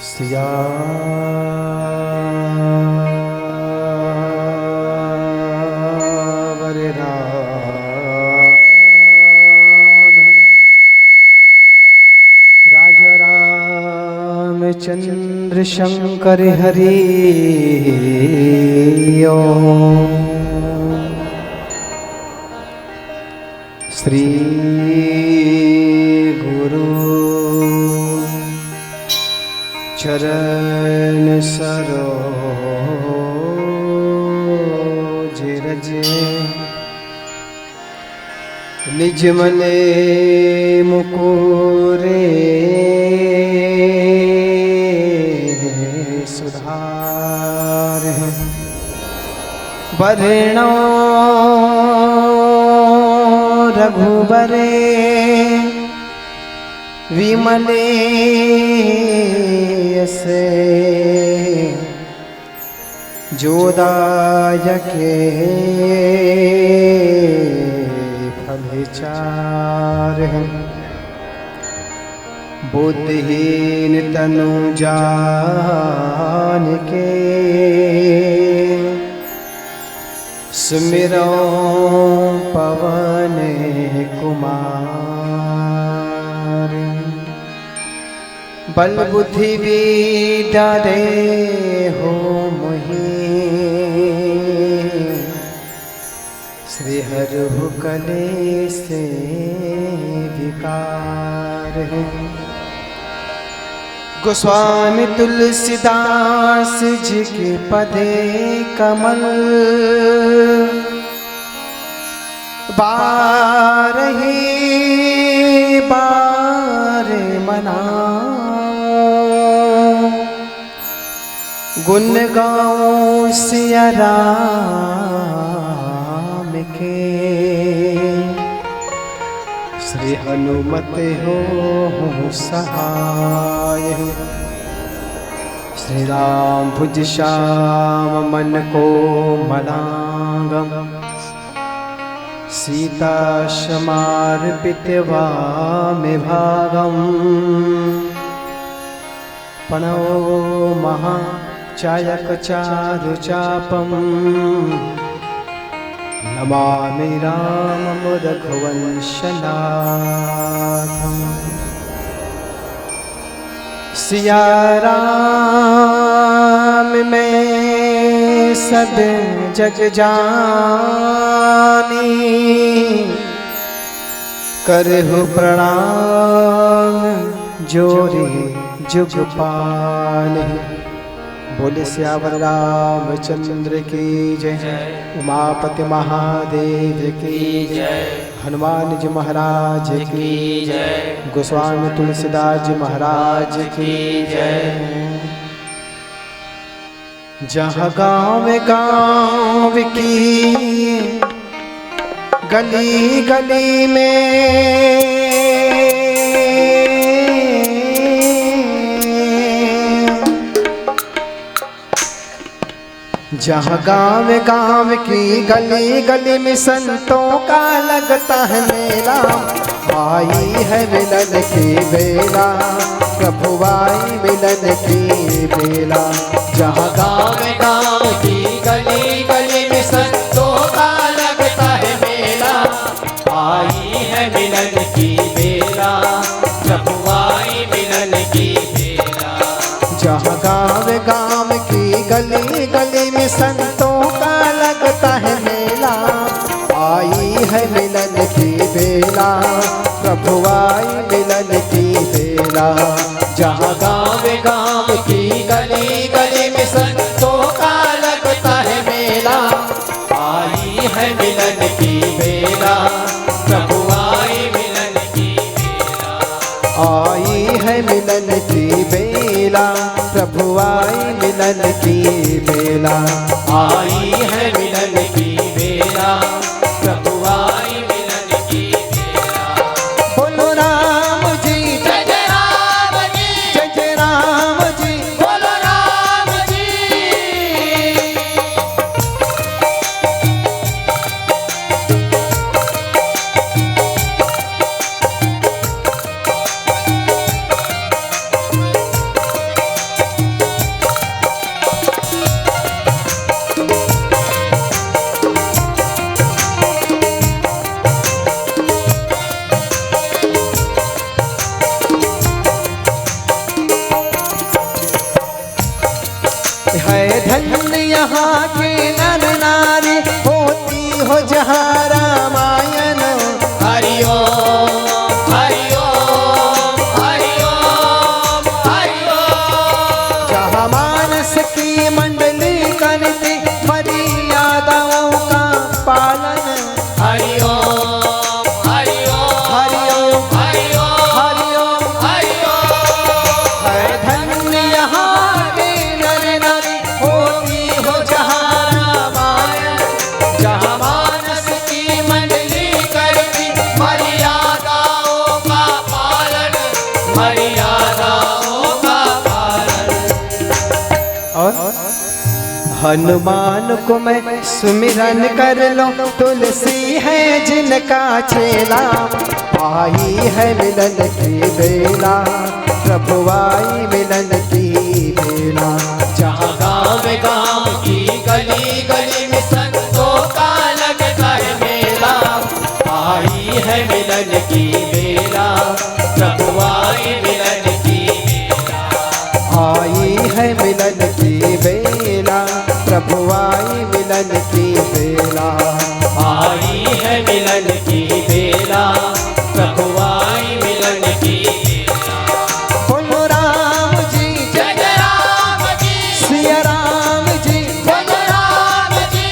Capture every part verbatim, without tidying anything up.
सियावर राम, राजा रामचंद्र शंकर हरि ओम। श्री गुरु चरण सरोज रज, निज मन मुकुर सुधार। वरणो रघुबर विमल यश, जो दायक फल चार। बुद्धिहीन तनु जानिके, सुमिरौं पवन कुमार। बल बुद्धि विद्या देहु मोहि, श्री हरहु कलेस विकार। गोस्वामी तुलसीदास जी के पद कमल, बारहि बार मनावँ। गुन गावँ सिया राम के, श्री हनुमत होहु सहाय। श्री राम भुज श्याम मन कोमलांगम, सीता समार्पित वाम भागम। प्रणो महा चायक चारु चापम, नमामि रामम रघुवंश नाथम। सिया राम में सब जग जानी, करहु प्रणाम जोरि जुग पानी। बोले सियावर रामचंद्र की जय, उमापति महादेव की जय, हनुमान जी महाराज की जय, गोस्वामी तुलसीदास जी महाराज की जय। जहाँ गाँव गाँव की गली गली में, जहाँ गाँव गाँव की गली गली में संतों का लगता है मेला। आई है मिलन की बेला, प्रभु आई मिलन की बेला। जहाँ गाँव गाँव की गली गली में संतों का लगता है मेला। आई है मिलन की बेला, प्रभु आई मिलन की बेला। जहाँ गाँव गाँव की गली गली में संतों का लगता है मेला। आई है मिलन की बेला, प्रभु आई मिलन की बेला। जहाँ गाँव गाँव की गली गली में संतों का लगता है मेला। आई है मिलन की बेला, प्रभु आई मिलन की बेला। आई है मिलन की बेला, प्रभु आई मिलन की बेला। आई है मिलन की बेला, प्रभु आई मिलन की बेला। बोलो राम जी, जय जय राम जी, जय जय राम जी, बोलो राम जी। हनुमान को मैं सुमिरन कर लो, तुलसी है जिनका चेला। आई है मिलन की बेला, प्रभु आई मिलन की बेला। जहाँ गाँव गाँव की गली गली में संतों का लगता है मेला। आई है मिलन की बेला, प्रभु आई मिलन की बेला। आई है मिलन की बेला, प्रभु आई मिलन की बेला। आई है मिलन की बेला, प्रभु आई मिलन की बेला। बोलो राम जी, जय जय राम जी। सिया राम जी, जय जय राम जी।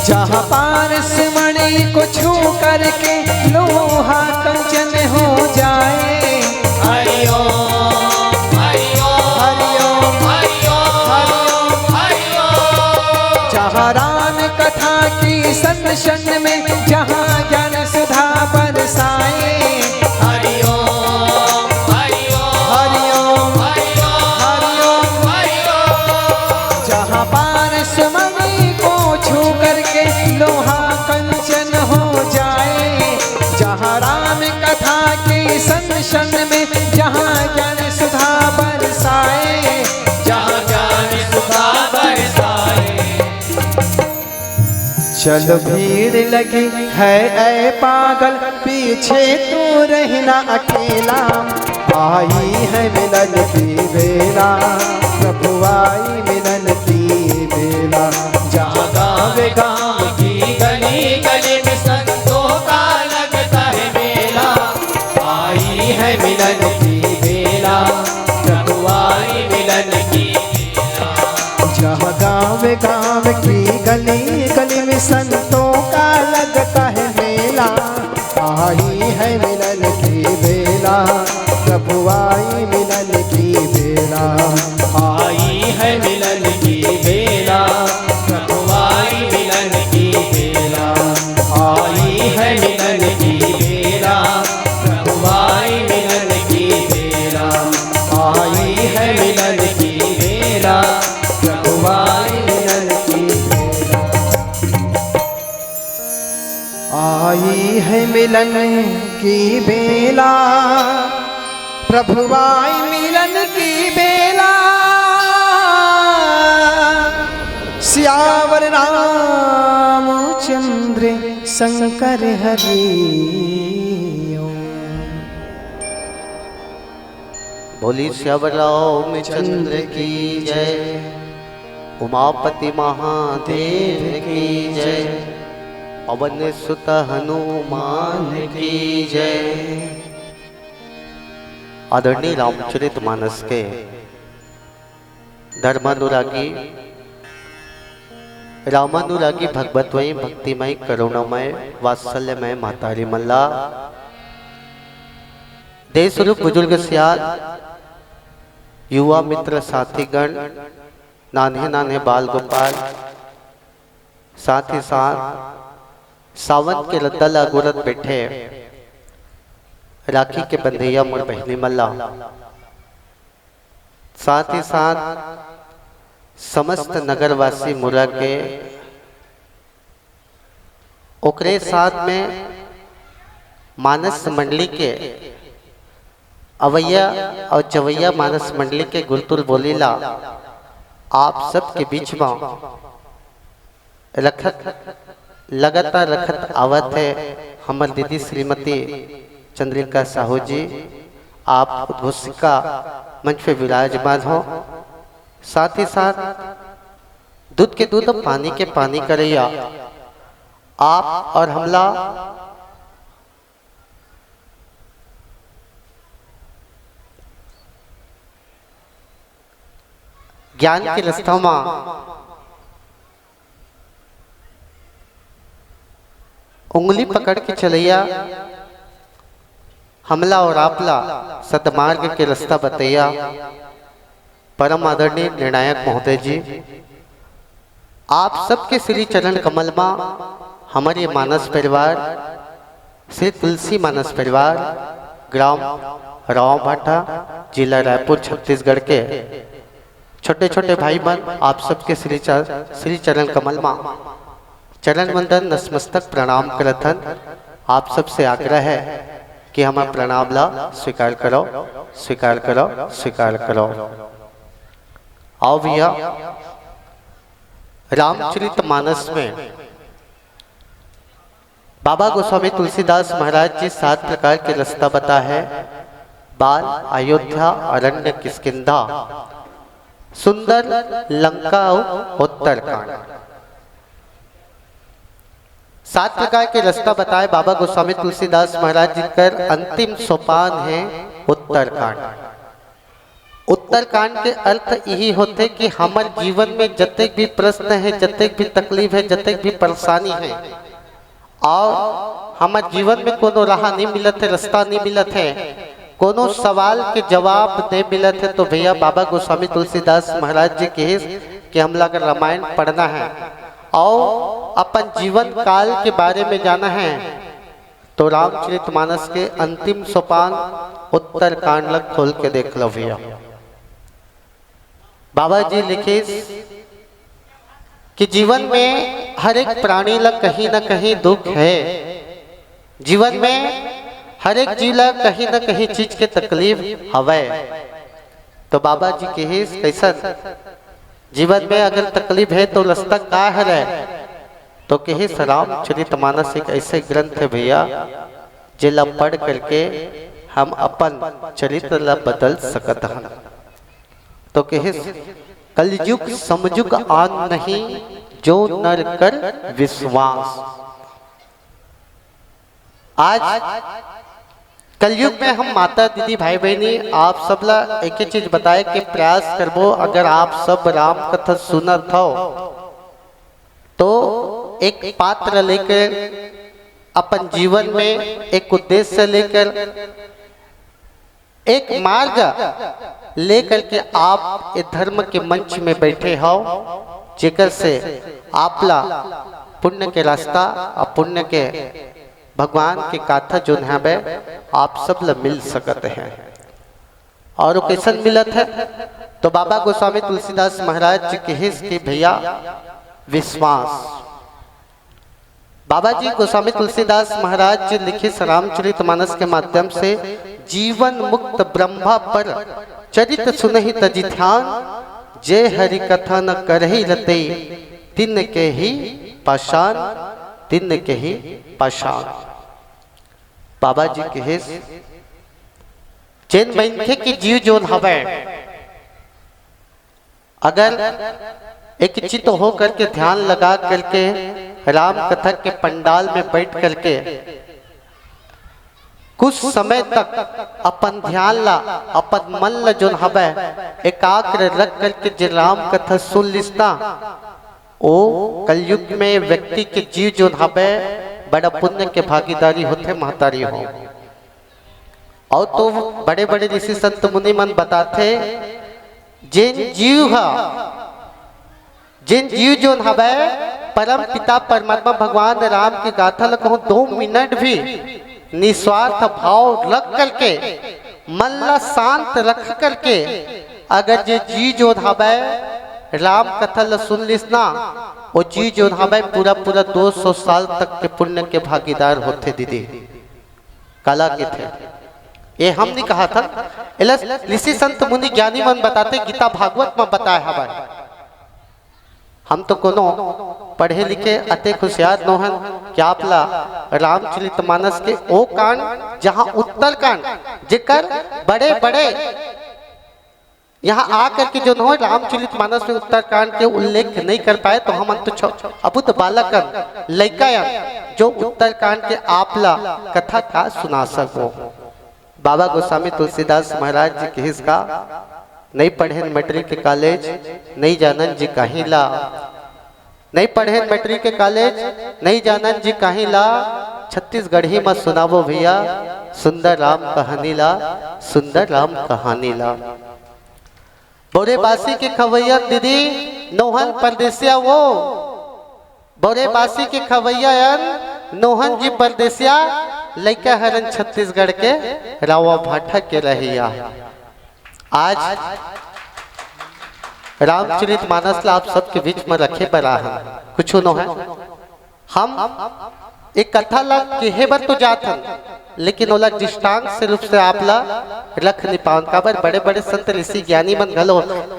जहाँ पारस मणि को छू करके लोहा कंचन हो जाए। हरि ओम, हरि ओम, हरि ओम, हरि ओम, हरि ओम, हरि ओम। जहाँ राम कथा की सन सन में जहाँ ज्ञान सुधा बरसाए। हरि ओम, हरि ओम, हरि ओम, हरि ओम, हरि ओम, हरि ओम। जहाँ पारस मणि को छू करके लोहा कंचन हो जाए, जहाँ राम कथा के सन सन में जहाँ ज्ञान सुधा बरसाए। जहाँ ज्ञान सुधा बरसाए। चल भीड़ लगी है ऐ पागल, पीछे तू रहना अकेला। आई है मिलन की बेला, प्रभु आई मिलन की बेला। जहाँ गाँव गाँव की गली गली में संतों का लगता है मेला। आई है मिलन की बेला, प्रभु आई मिलन की बेला। जहाँ गाँव गाँव की गली गली में संतों का लगता है मेला। आई है मिलन की बेला, प्रभु आई मिलन की बेला। आई है मिलन की बेला, प्रभु आई मिलन की बेला। आई है मिलन की बेला, प्रभु आई मिलन की बेला। आई है मिलन की बेला, प्रभु आई मिलन की बेला। आई है मिलन की बेला, प्रभु आई मिलन की बेला। सियावर रामचंद्र शंकर हरि ओम। बोली सियावर रामचंद्र की जय, उमापति महादेव की जय, पवन सुत हनुमान की जय। आदरणीय रामचरित मानस के धर्मानुरागी, रामानुरागी, भगवतमय, भक्तिमय, करुणामय, वात्सल्यमय महतारी मन ला, देश रूप बुजुर्ग सियान, युवा मित्र, साथीगण, नान्हे नान्हे बाल गोपाल, साथ ही साथ सावन के रद्दा ला अगोरत बैठे राखी के बंधेया मोर बहिनी मन ला, साथ ही साथ समस्त नगरवासी मुरा के, ओकरे साथ में मानस मंडली के अवैया और जवैया मानस मंडली के गुलतुल बोली ला आप सबके बीच में रखत, लगातार रखत आवत है हमर दीदी श्रीमती चंद्रिका साहू जी, आप उद्घोषिका मंच पे विराजमान हो। साथ ही साथ दूध के दूध, पानी के पानी करैया आप और हमला ज्ञान के रस्ता मा उंगली पकड़ के चलैया, हमला और आपला सदमार्ग के रास्ता बतैया, परम आदरणीय निर्णायक महोदय जी, आप सबके श्री चरण कमल मा हमर ये मानस परिवार, श्री तुलसी मानस परिवार, ग्राम राव भाटा, जिला रायपुर, छत्तीसगढ़ के छोटे छोटे भाई मन, आप सबके श्री चर-, श्री चरण कमल मा चरण वंदन नतमस्तक प्रणाम करत हन। आप सबसे आग्रह है कि हमर प्रणाम ला स्वीकार करो, स्वीकार करो, स्वीकार करो। आओ भैया, रामचरित मानस में बाबा गोस्वामी तुलसीदास महाराज जी सात प्रकार के रास्ता बता है। बाल, अयोध्या, अरण्य, किष्किंधा, सुंदर, लंका और उत्तरकांड। सात प्रकार के रास्ता बताए बाबा गोस्वामी तुलसीदास महाराज जी कर अंतिम सोपान है उत्तरकांड। उत्तरकांड के अर्थ यही होथे कि हमर जीवन में जतेक भी प्रश्न है, जतेक भी तकलीफ है, जतेक भी परेशानी है, और हमर जीवन में कोनो राह नहीं मिलत है, रास्ता नहीं मिलत है, कोनो सवाल के जवाब नहीं मिलत है, तो भैया, बाबा गोस्वामी तुलसीदास महाराज जी कहिस कि हमला अगर रामायण पढ़ना है और अपन जीवन काल के बारे में जाना है, तो रामचरित मानस के अंतिम सोपान उत्तरकांड ला खोल के देख लो भैया। बाबा जी लिखिस कि जीवन में हर एक प्राणी ला कहीं ना कहीं दुख है, जीवन में हर एक जीव ला कहीं ना कहीं चीज के तकलीफ हवय। तो बाबा जी कहिस, कैसन जीवन में अगर तकलीफ है तो रास्ता का हरय? तो कहिस, रामचरित मानस एक ऐसे ग्रंथ है भैया, जेला पढ़ करके हम अपन चरित्र ला बदल सकत हन। तो कहिस, कलयुग समजुग आन नहीं, जो नर कर विश्वास। आज कलयुग में हम माता, दीदी, भाई बहनी, आप सब ला एक ही चीज बताए के प्रयास करबो। अगर आप सब राम कथा सुनत हो तो एक पात्र लेकर, अपन जीवन में एक उद्देश्य लेकर, एक मार्ग लेकर के आप ये धर्म के मंच में बैठे हो, जेकर से आपला पुण्य के रास्ता और पुण्य के भगवान के गाथा जोन हवे, आप सब ला मिल सकत है। और वो कैसन मिलत है? तो बाबा गोस्वामी तुलसीदास महाराज जी कहिस कि भैया, विश्वास। बाबा जी गोस्वामी तुलसीदास महाराज जी लिखिस रामचरित मानस के माध्यम से, जीवन मुक्त ब्रह्मा पर चरित सुनहि तजि ध्यान, जे हरि कथा न करहि रते, तिन के ही पाषाण, तिन के ही पाषाण। बाबा जी कहिस, जेन मनखे के जीव जोन हवय, अगर एक चित्त हो करके ध्यान लगा करके राम कथा के पंडाल में बैठ करके कुछ समय तक अपन ध्यान ला, अपन मन ला जोन हवय एकाग्र रख करके जे राम कथा सुन लिस ना, ओ कलयुग में व्यक्ति के जीव जोन हवय बड़ा पुण्य के भागीदारी होथे महतारी हो। और तो बड़े बड़े ऋषि संत मुनि मन बताथे, जेन जीव हा, जेन जीव जोन हवय परम पिता परमात्मा भगवान राम के गाथा ल कहूं दो मिनट भी निस्वार्थ भाव रख करके, मन ला शांत रख करके, अगर जे जीव जोन हवय राम कथा ल सुन लिस ना, वो जीव जोन हवय पूरा पूरा दो सौ साल तक के पुण्य के भागीदार होथे दीदी। काला कथे, ये हम नहीं कहा था, एला ऋषि संत मुनि ज्ञानी मन बताथे, गीता भागवत में बताए हवय। हम तो कोनो पढ़े लिखे अतेक होशियार नोहन कि आप ला रामचरित मानस के ओ कांड, जहां उत्तर कांड, जेकर बड़े बड़े यहाँ आ करके जोन हो रामचरित मानस में उत्तरकांड के उल्लेख नहीं कर पाए, तो हमन तो छ-, अबुत बालक अन, लइका अन, जो उत्तरकांड के आप ला कथा का सुना सको। बाबा गोस्वामी तुलसीदास महाराज जी कहिस का, नहीं पढ़ेन मैट्रिक के कॉलेज, नहीं जानन जी कहीं ला, नहीं पढ़ेन मैट्रिक के कॉलेज, नहीं जानन जी कहीं ला, छत्तीसगढ़ी म सुनावो भैया, सुंदर राम कहानी ला, सुंदर राम कहानी ला। बौरे बासी के खवैया दीदी, नोहन परदेसिया वो, बौरे बासी के खवैया अन, नोहन जी परदेसिया, लइका हरन छत्तीसगढ़ के, रावा भाठा के रहैया। आज रामचरित मानस ला आप सबके बीच में रखे बर आहन। कुछ नोहे, हम एक कथा ला कहे बर तो जात हन, लेकिन ओला दृष्टांत से रूप से आप ला रख नहीं पावन। काबर बड़े बड़े संत ऋषि ज्ञानी मन घलो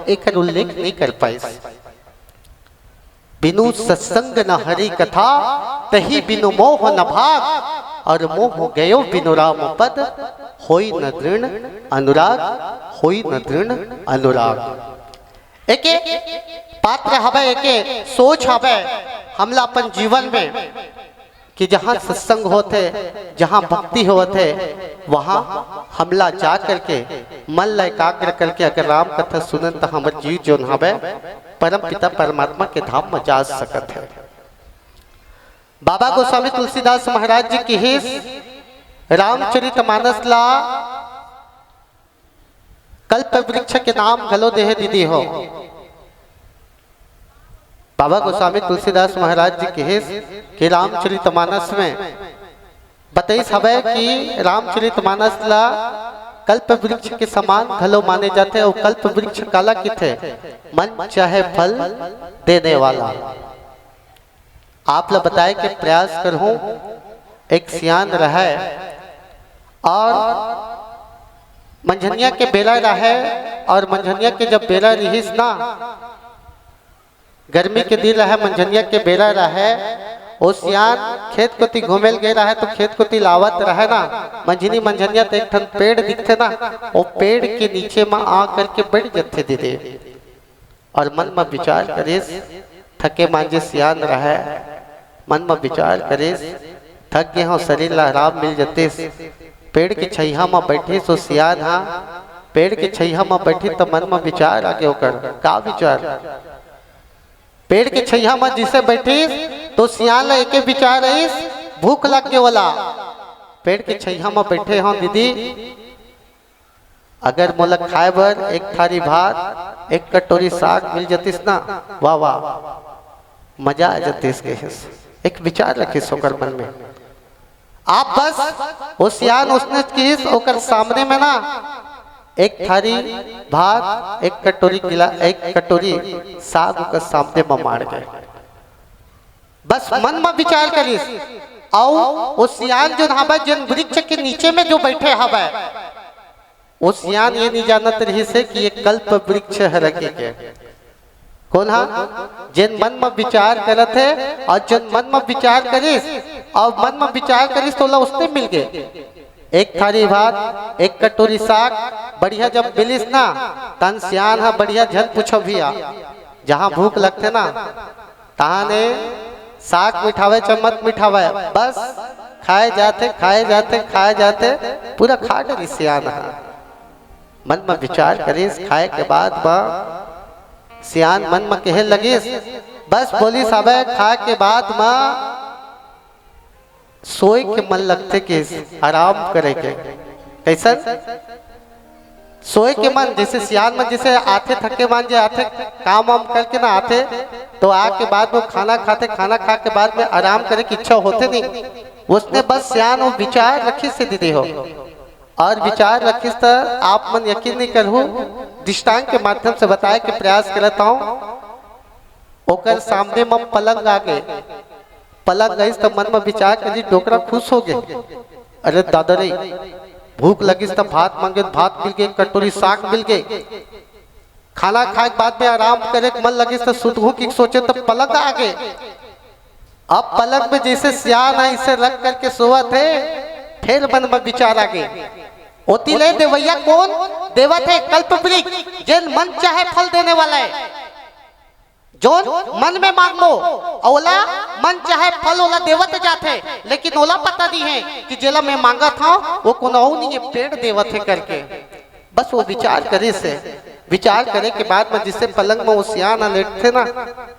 एकर उल्लेख नहीं कर पाइस। बिनु सत्संग न हरि कथा, तही बिनु मोह न भाग, और मोह गयो बिनु राम पद, होई न दृढ़ अनुराग, होई न दृढ़ अनुराग। एके पात्र हवय, एके सोच हवय हमला अपन जीवन में कि जहाँ सत्संग होथे, जहाँ भक्ति होथे, वहाँ हमला जा करके, मन ला एकाग्र करके अगर राम कथा सुनन, त हमर जीव जोन हवय, परम पिता परमात्मा के धाम म जा सकत हे। बाबा गोस्वामी तुलसीदास महाराज जी किहिस, रामचरित मानस ला कल्प वृक्ष के नाम घलो देहे दीदी हो। बाबा गोस्वामी तुलसीदास महाराज जी किहिस कि रामचरित मानस में बतइस हवय कि रामचरित मानस ला कल्प वृक्ष के समान घलो माने जाथे। अउ कल्प वृक्ष काला किथे? मन चाहे फल देने वाला। आप ला बताए के प्रयास करहूं, एक सियान रहय और मंझनिया के बेरा रहय, और मंझनिया के जब बेरा रिहिस ना, गर्मी के दिन रहय, मंझनिया के बेरा रहय, ओ सियान खेत कोती घूमे ल गे रहय, तो खेत कोती लावत रहय ना, मंझनी मंझनिया तो एक ठन पेड़ दिखथे ना, ओ पेड़ के नीचे म आ करके बैठ जथे दीदी। और मन म विचार करिस, थके मांजे सियान रहय, मन म विचार करिस, थक गे हंव, शरीर ला आराम मिल जतिस। पेड़ के छइहा म बैठिस ओ सियान हा, पेड़ के छइहा म बैठिस त मन म विचार आगे ओकर। का विचार? पेड़ के छइहा म जिसे बैठिस तो सियान ला एके विचार आइस, भूख लग गे ओला। पेड़ के छइहा म बैठे हंव दीदी, अगर मोला खाए बर एक थारी भात, एक कटोरी साग मिल जतिस ना, वाह वाह, मजा आ जतिस, कहिस। एक विचार रखिस ओकर मन में। आप बस ओ सियान उसने किहिस, ओकर सामने में ना एक थारी भात, एक कटोरी गिला, एक कटोरी साग ओकर सामने में माड़ गे। बस मन में विचार करिस, अउ ओ सियान जोन हवय, जेन वृक्ष के नीचे में जो बैठे हवय, ओ सियान ये नहीं जानत रहिस हे कि ये कल्प वृक्ष हरे के। कोन हा? जेन मन म विचार करत हे, अउ जेन मन म विचार करिस, अउ मन म विचार करिस, तोला उसने मिल गे। एक थारी भात, एक कटोरी साग, बढ़िया जब मिलिस ना, तहन सियान हा बढ़िया झन पूछो भैया, जहाँ भूख लगथे ना, तहाने साग मिठावय चाहे मत मिठावय, बस खाए जाथे, खाए जाथे, खाए जाथे, पूरा खा डरिस सियान हा। मन म विचार करिस, खाए के बाद म सियान मन म कहे लगिस, बस बोलिस, "अबे खाए के बाद म सोए के मन लगथे किस, आराम करे के।" कैसन? सोए के मन, जैसे सियान मन जैसे आथे, थके मान जे आथे, काम वाम करके ना आथे, तो आके बाद में खाना खाथे, खाना खा के बाद में आराम करे की इच्छा होथे नहीं। उसने बस सियान वो विचार रखिस हे दीदी हो, और विचार रखिस त आप मन यकीन नहीं करहू, दृष्टांत के माध्यम से बताए के प्रयास करत हूँ। ओकर सामने म पलंग आ गे, पलंग आइस त मन म विचार करिस, डोकरा खुश हो गे, "अरे दादा रे, भूख लगिस त भात मांगे, भात मिल गे, कटोरी साग मिल गे, खाना खाए के बाद में आराम करे के मन लगिस त सुतहूं कि सोचे त पलंग आ गे।" अब पलंग में जैसे सियान आइसे रख करके सोवत हे, फिर मन म विचार आ गे, ओती ले देवैया कोन? देवत हे कल्प वृक्ष, जेन मन चाहे फल देने वाला है। जोन मन में मांगबो, ओला मन चाहे फल ओला देवत जाथे, लेकिन ओला पता नहीं है कि जेला मैं मांगत हूँ, वो कोनो अउ नहीं है, पेड़ देवत हे करके। बस वो विचार करिस हे। विचार करे के बाद म जिसे पलंग म वो सियान ह लेटथे ना,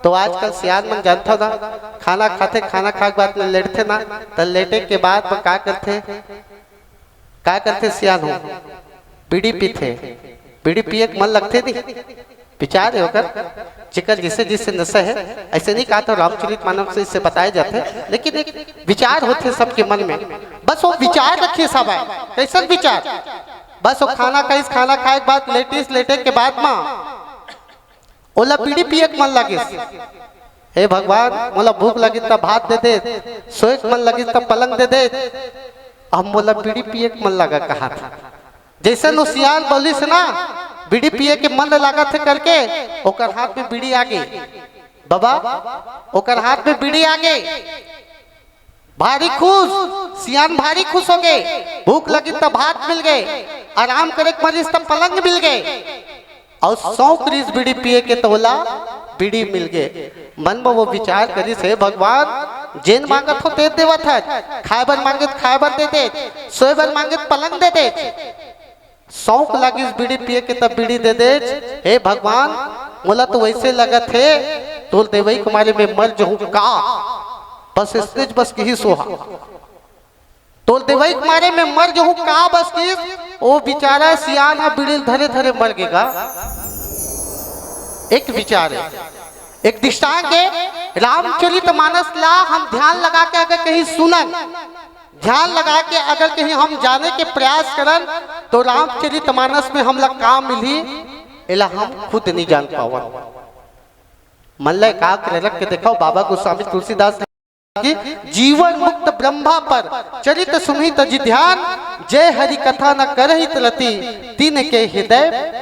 तो आजकल सियान मन जानथव ना, खाना खाथे, खाना खा के बाद में लेटथे ना, त लेटे के बाद म का करथे? का करथे सियान हो? बीड़ी पीथे। बीड़ी पिए के मन लगथे नहीं? विचार हे ओकर, जेकर जिसे जिसे नशा हे। ऐसे नहीं कहा था, रामचरित मानस से इसे बताए जाथे, लेकिन एक विचार होथे सबके मन में। बस वो विचार रखिस हवय। कैसन विचार? बस वो खाना खाइस, खाना खाए के बाद लेटिस, लेटे के बाद म ओला बीड़ी पिए के मन लागिस। हे भगवान, मोला भूख लगिस त भात दे दे, सोए के मन लगिस त पलंग दे दे, अब मोला बीड़ी पिए के मन लगा कहा था। जैसे नु सियान बोलिस ना, बीड़ी पिए के मन लागत हे करके, ओकर हाथ में बीड़ी आ गई। बाबा, ओकर हाथ में बीड़ी आ गई। भारी खुश, सियान भारी खुश हो गए। भूख लगिस त भात मिल गए, आराम करे के मरिस त पलंग मिल गए, अउ शौक रिस बीड़ी पिए के त ओला बीड़ी मिल गए। मन म वो विचार करिस, हे भगवान, जेन मांगत हो दे देवत हस, खाए बर मांगे त खाए बर दे दे, सोए बर मांगे त पलंग दे दे। शौक लागिस बीड़ी पिए के, तब बीड़ी दे दे। हे भगवान, मोला तो वैसे लगत हे, तोर देवई के मारे में मर जहूं का। बस इसने ज बस किहिस ओहा, तोर देवई के मारे में मर जहूं का बस किहिस। ओ बेचारा सियान ह बीड़ी ल धरे धरे मर गे गा। एक विचार हे, एक दृष्टांत हे। रामचरित मानस ला हम ध्यान लगा के अगर कहीं सुनन, ध्यान लगा के अगर कहीं हम जाने के प्रयास करन, तो रामचरित मानस में हमला का मिलही, एला हम खुद नहीं जान पावन। मन ला एकाग्र रख के देखो, बाबा गोस्वामी तुलसीदास कि जीवन मुक्त ब्रह्मा पर चरित सुनित जि ध्यान, जे हरि कथा न करहित रति, तिनके हृदय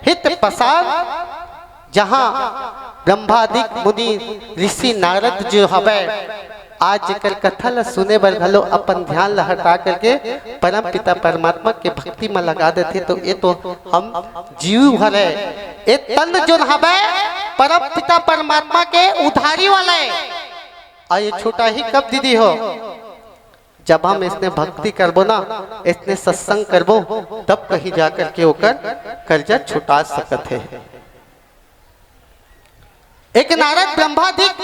हित पसान। जहाँ ब्रह्मादिक मुनि ऋषि नारद जो हवय, आज जेकर कथा ल सुने बर घलो अपन ध्यान ल हटा करके परम पिता परमात्मा के भक्ति म लगा देथे, तो ये तो हम जीव हरे, ये तन जोन हवय परम पिता परमात्मा के उधारी वाला हे। अउ ये छुटाही कब दीदी हो? जब हम इसने भक्ति करबो ना, इसने सत्संग करबो, तब कहीं जा करके ओकर कर्जा छुटा सकत हे। एक नारद ब्रह्मादिक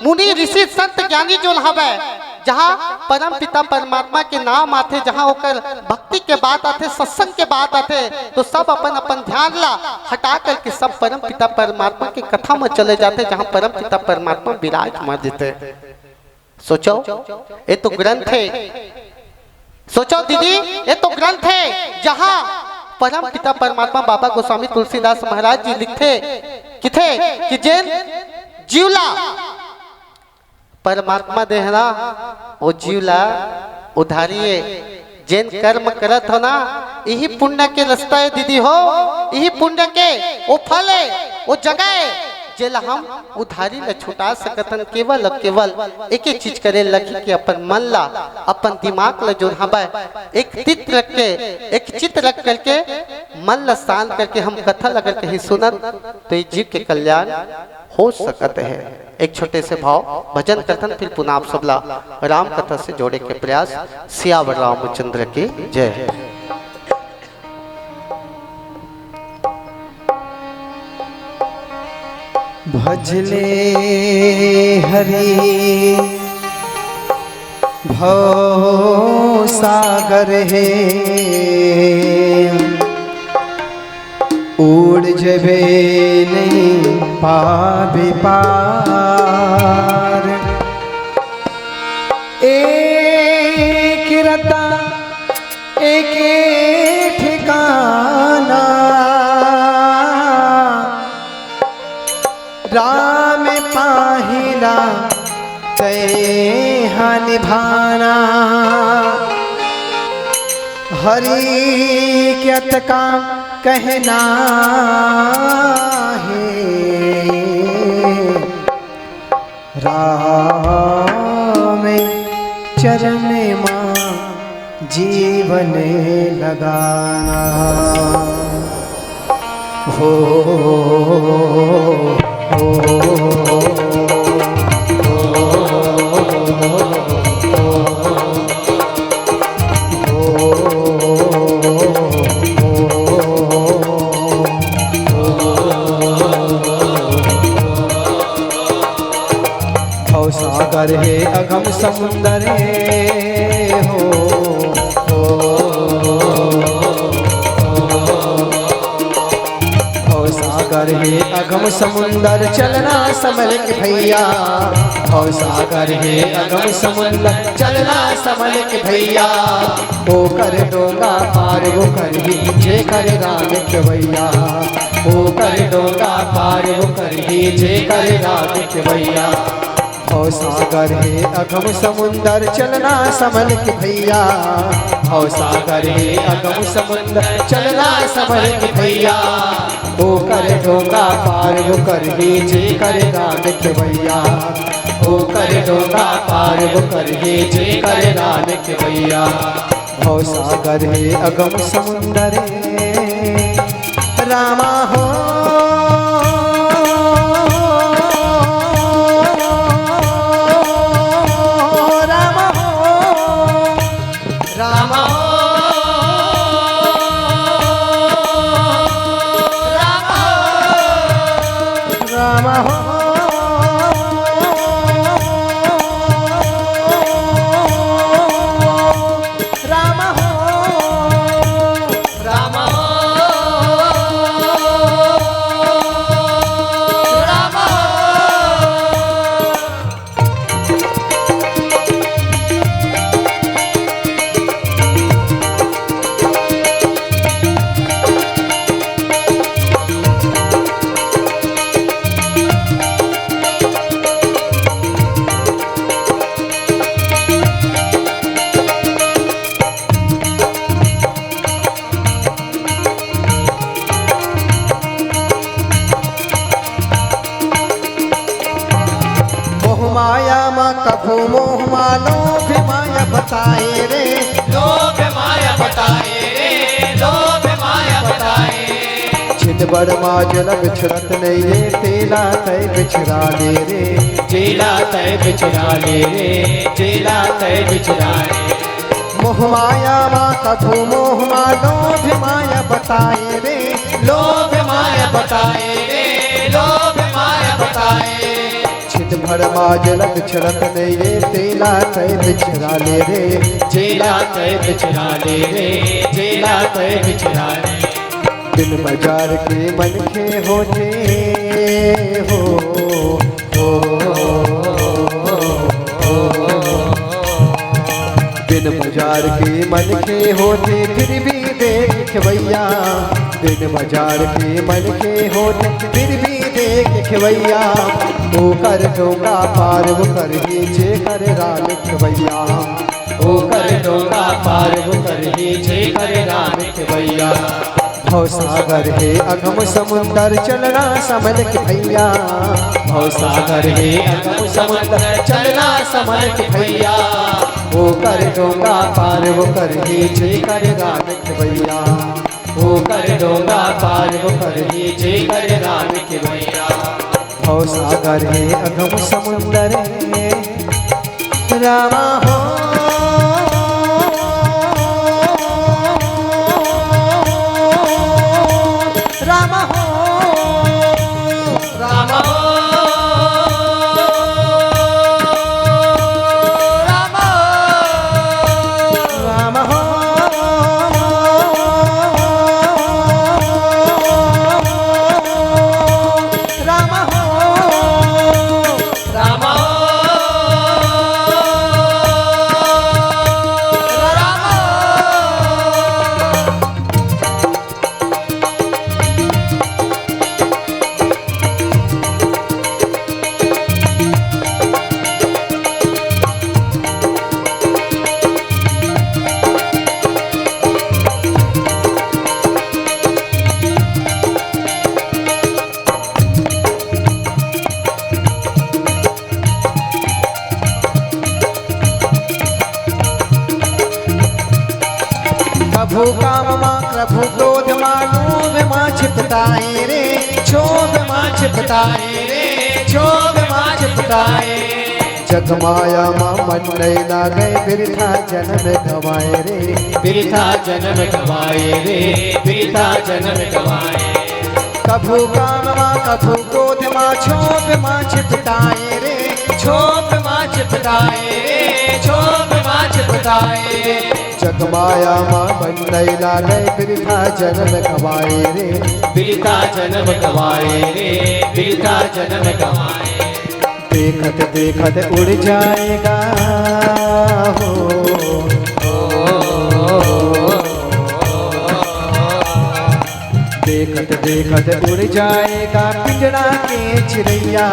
मुनि ऋषि संत ज्ञानी जोन हवय, जहाँ परम पिता परमात्मा के नाम आथे, जहाँ ओकर भक्ति के बात आथे, सत्संग के बात आथे, तो सब अपन अपन ध्यान ला हटा करके सब परम पिता परमात्मा के कथा म चले जाथे, जहाँ परम पिता परमात्मा विराजमान देथे। सोचो, ये तो ग्रंथ हे। सोचो दीदी, ये तो ग्रंथ हे, जहाँ परम पिता परमात्मा बाबा गोस्वामी तुलसीदास महाराज जी लिखथे, किथे कि जेन जीव ला परमात्मा देहना, वो जीव ला उधारी हे। जेन कर्म करत हो ना, इही पुण्य के रास्ता हे दीदी हो, इही पुण्य के वो फल हे, वो जगह हे, जेला हम उधारी ल छुटा सकथन केवल अउ केवल एके चीज करे लगही कि अपन मन ला, अपन दिमाग ला जोन हवय, एक चित्त रख के, एक चित्त रख करके मन ला शांत करके हम कथा ल अगर कहीं सुनन, तो ये जीव के कल्याण हो सकत हे। एक छोटे से भाव भजन करथन, फिर पुनः आप सबला राम कथा से जोड़े के प्रयास। सियावर रामचंद्र की जय। भजले हरि भव सागर हे, उड़ जबे नहीं पाबे पार। एक रता एके ठिकाना, राम पाहिला तैहा निभाना। हरि के अतका कहना हे, राम चरण मा जीवन लगाना। हो, हो, हो, समुंदर हो, हो, हो। भवसागर हे अगम समुंदर, चलना संभल के भैया। भवसागर हे अगम समुंदर, चलना संभल के भैया। ओकर डोंगा पार वो करही, जेकर राम खेवैया। ओकर डोंगा पार वो करही, जेकर राम खेवैया। भवसागर हे अगम समुंदर, चलना संभल के भैया। भवसागर हे अगम समुंदर, चलना संभल के भैया। ओकर डोंगा पार वो करही, जेकर राम खेवैया। ओकर डोंगा पार वो करही, जेकर राम खेवैया। भवसागर हे अगम समुंदर, रामा हो, रामा हो, रामा हो, रामा हो, रामा हो। राम हो, राम हो, राम हो। मोह माया मा कभू मोह मा लोभ माया बताए रे। लोभ माया बताए रे, लोभ माया बताए। छिन भर मा जलक छलत नइये, तेला तै बिछरा ले रे। जेला तै बिछरा ले रे, जेला तै बिछरा ले। मोह माया मा कभू मोह मा लोभ माया बताए रे। लोभ माया बताए रे, लोभ माया बताए। छिन भर मा जलक छलत नइये, तेला तै बिछरा ले रे। जेला तै बिछरा ले रे, जेला तै बिछरा ले। बिन बाजार के मनखे होथे हो, हो, हो। बिन बाजार के मनखे होथे, फिर भी देख खेवैया। बिन बाजार के मनखे होथे, फिर भी देख खेवैया। ओकर डोंगा पार वो करही, जेकर राम खेवैया। ओकर डोंगा पार वो करही, जेकर राम खेवैया। भवसागर हे अगम समुंदर, चलना संभल के भैया। भवसागर हे अगम समुंदर, चलना संभल के भैया। ओकर डोंगा पार वो करही, जेकर राम खेवैया। ओकर डोंगा पार वो करही, जेकर राम खेवैया। भवसागर हे अगम समुंदर, रामा हो, रामा हो, रामा हो, रामा हो, रामा हो। राम हो, राम हो, राम हो। कभू काम मा, कभू क्रोध मा, लोभ मा छिपताए रे, क्षोभ मा छिपताए रे, क्षोभ मा छिपताए। जग माया मा मन नइ लागे, बिरथा जनम गवाए रे। बिरथा जनम गवाए रे, बिरथा जनम गवाए। कभू काम मा, कभू क्रोध मा, क्षोभ मा छिपताए रे, क्षोभ मा छिपताए रे, जगमाया मा बनई लागय, बिरथा जनम गवाए रे। बिरथा जनम गवाए रे, बिरथा जनम गवाए। देखत देखत उड़ जाएगा हो। देखत देखत उड़ जाएगा पिंजड़ा के चिड़ैया।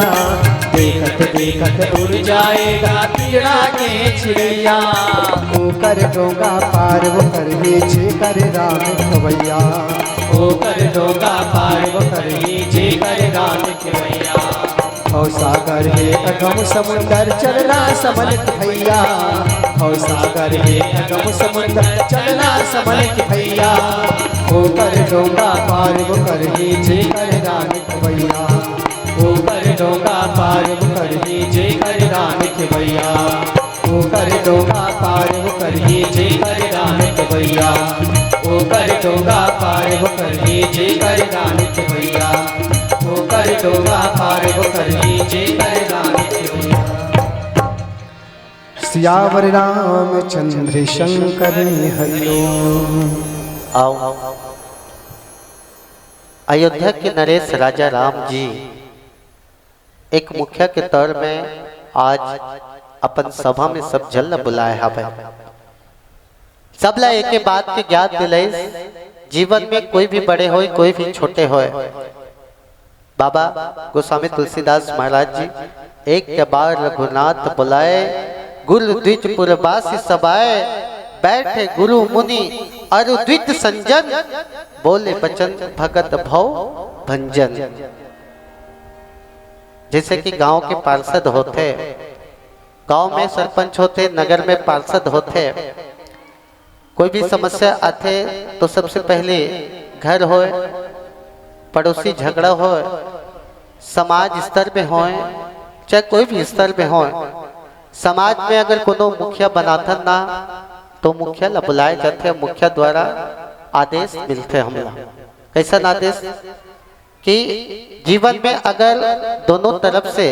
देखत देखत उड़ जाएगा पिंजड़ा के चिड़ैया। ओकर डोंगा पार वो करही जेकर राम खवैया। ओकर डोंगा पार वो करही जेकर राम खवैया। भवसागर हे अगम समुंदर चलना समन के भैया। भवसागर हे अगम समुंदर चलना समन के भैया। ओकर डोंगा पार वो करही जेकर राम खवैया। ओकर डोंगा पार वो करही जेकर राम खवैया। ओकर डोंगा पार वो करही जेकर राम खवैया। ओकर डोंगा पार वो करही जेकर राम खवैया। ओकर डोंगा पार वो करही जेकर राम खवैया। सियावर रामचंद्र शंकर हरिओम। आओ, अयोध्या के नरेश राजा राम जी एक मुखिया के तौर में आज अपन सभा में सब जन ल बुलाए हवय। सब ल एके बात के ज्ञान दिलाइस, जीवन में कोई भी बड़े होय, कोई भी छोटे होय, बाबा गोस्वामी तुलसीदास महाराज जी, एक बार रघुनाथ बुलाए, गुरु द्विज पुरवासी सब आए, बैठे गुरु मुनि अरु द्विज संजन, बोले बचन भगत भव भंजन। जैसे कि गांव के पार्षद होथे, गांव में सरपंच होथे, नगर में पार्षद होथे, कोई भी समस्या आथे तो सबसे पहले घर होय, पड़ोसी झगड़ा होय, समाज स्तर में होय, चाहे कोई भी स्तर में होय, समाज में अगर कोनो मुखिया बनाथन ना, तो मुखिया ला बुलाए जाथे, मुखिया द्वारा आदेश मिलथे हमला। कैसन आदेश? कि जीवन में अगर दोनों तरफ से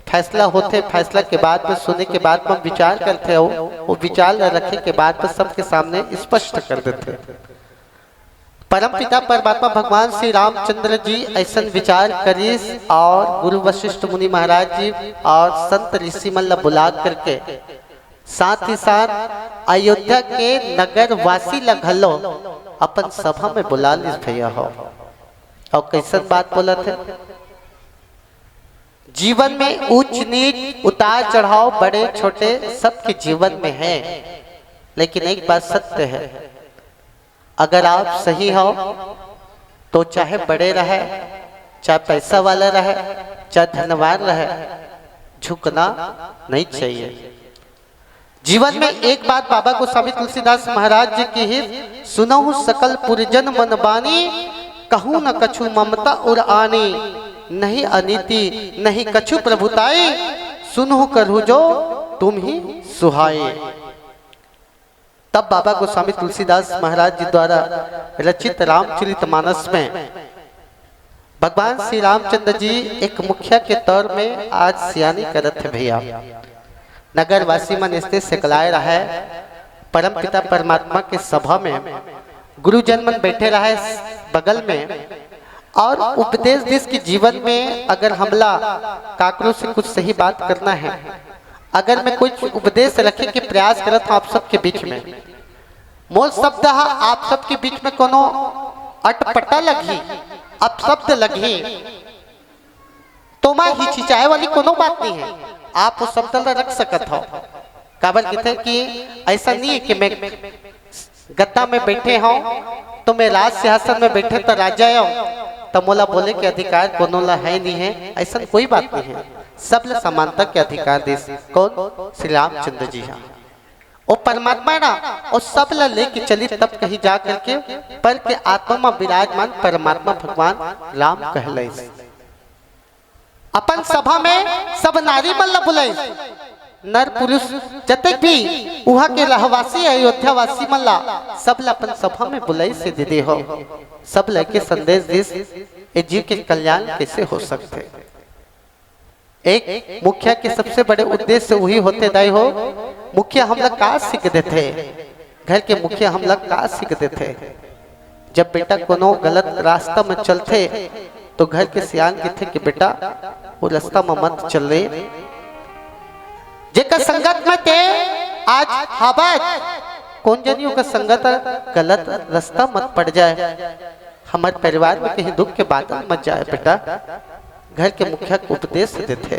फैसला होथे, फैसला के बाद में, सुने के बाद में विचार करथे, वो, वो विचार ला रखे के बाद में सबके सामने स्पष्ट कर देथे। परमपिता परमात्मा भगवान श्री रामचंद्र जी ऐसन विचार करिस और गुरु वशिष्ठ मुनि महाराज जी और संत ऋषि मन ला बुला करके, साथ ही साथ अयोध्या के नगर वासी ला घलो अपन सभा में बुला लिस भैया हो। और कैसन बात बोलत हे? जीवन में ऊंच नीच, उतार चढ़ाव, बड़े छोटे सबके जीवन में है, लेकिन एक बात सत्य है, अगर आप सही हो तो चाहे बड़े रहे, चाहे पैसा वाला रहे, चाहे धनवान रहे, झुकना नहीं चाहिए। जीवन में एक बात बाबा गोस्वामी तुलसीदास महाराज जी की ही, सुनहु सकल पुरजन मन बानी, कहूँ न कछु ममता उर आनी, नहीं अनीति नहीं कछु प्रभुताई, सुनहु करहु जो तुम ही सुहाई। तब बाबा गोस्वामी तुलसीदास महाराज जी द्वारा रचित रामचरित मानस में भगवान श्री रामचंद्र जी एक मुखिया के तौर में आज सियानी करत हे भैया। नगर वासी मन ऐसने सकलाए रहे, परम पिता परमात्मा के सभा में गुरुजन मन बैठे रहे बगल में, और उपदेश दिस कि जीवन में अगर हमला काकरो से कुछ सही बात करना है, अगर मैं कुछ उपदेश रखे के प्रयास करत हूँ आप सबके बीच में, मोर शब्द ह आप सबके बीच में कोनो अटपटा लगही, अपशब्द लगही, तो मैं हिचकिचाए वाली कोनो बात नहीं है, आप वो शब्द ला रख सकत हो। काबर कथे कि ऐसा नहीं है कि मैं गद्दा में बैठे हूँ तो मैं राज सिंहासन में बैठे तो राजा हूँ, तो मोला बोले के अधिकार कोनो ला है नहीं है, ऐसा कोई बात नहीं है। सब ला समानता के अधिकार दिस कौन? श्री रामचंद्र जी हा। वो परमात्मा ना, वो सब ला लेके चली तब कहीं जा करके पर के आत्मा में विराजमान परमात्मा भगवान राम कहलइस। अपन सभा में सब नारी मन ला बुलाइस, नर पुरुष जतेक भी उहाँ के रहवासी अयोध्या वासी मन ला, सब ला अपन सभा में बुलाइस हे दीदी हो, सब ला के संदेश दिस, ए जीव के कल्याण कैसे हो सकथे। एक मुखिया के सबसे बड़े उद्देश्य वही होथे दाई हो। मुखिया हमला का सीख देथे? घर के मुखिया हमला का सीख देथे? जब बेटा कोनो गलत रास्ता में चलथे, तो घर के सियान कथे कि बेटा, वो रास्ता में मत चल रे। जेकर संगत में ते आज हावत, कोन जनी ओकर संगत गलत रास्ता मत पड़ जाए, हमर परिवार में कहीं दुख के बादल मत जाए बेटा। घर के मुखिया के उपदेश देथे।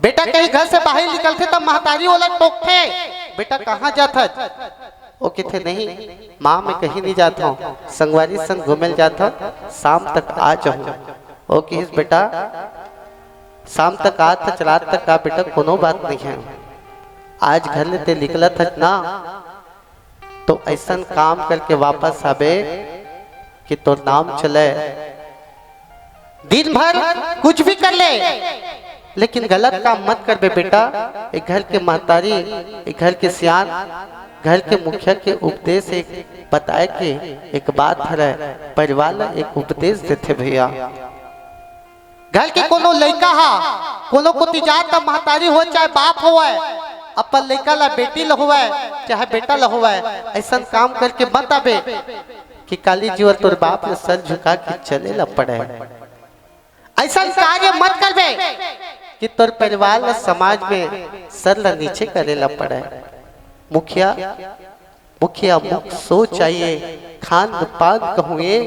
बेटा कहीं घर से बाहर निकलथे त महतारी ओला टोकथे, "बेटा कहाँ जात हस?" वो कथे, "नहीं माँ, मैं कहीं नहीं जात हूँ, संगवारी संग घूमे ल जात हूँ, शाम तक आ जाऊँ।" वो कहिस, "बेटा शाम तक आ, तक रात तक आ बेटा, कोनो बात नहीं है, आज घर ले ते निकलत हस ना, तो ऐसन काम करके वापस आबे कि तोर नाम चले। दिन भर कुछ भी कर ले, लेकिन गलत काम मत करबे बेटा।" एक घर के महतारी, एक घर के सियान, घर के मुखिया के उपदेश एक बताए के एक बात हरय, परिवार ला एक उपदेश देथे भैया। घर के कोनो लइका हा कोनो कोती जात त महतारी हो चाहे बाप होवय, अपन लइका ला, बेटी ला होवय चाहे बेटा ला होवय, ऐसन काम करके मत आबे कि काली जीवन तोर बाप ला सर झुका के चले ला पड़े। ऐसन कार्य मत करबे कि तोर परिवार ला, समाज में सर ला नीचे करे ला पड़े। मुखिया मुखिया मुख सोच आइए, खान पान कहूँ ये।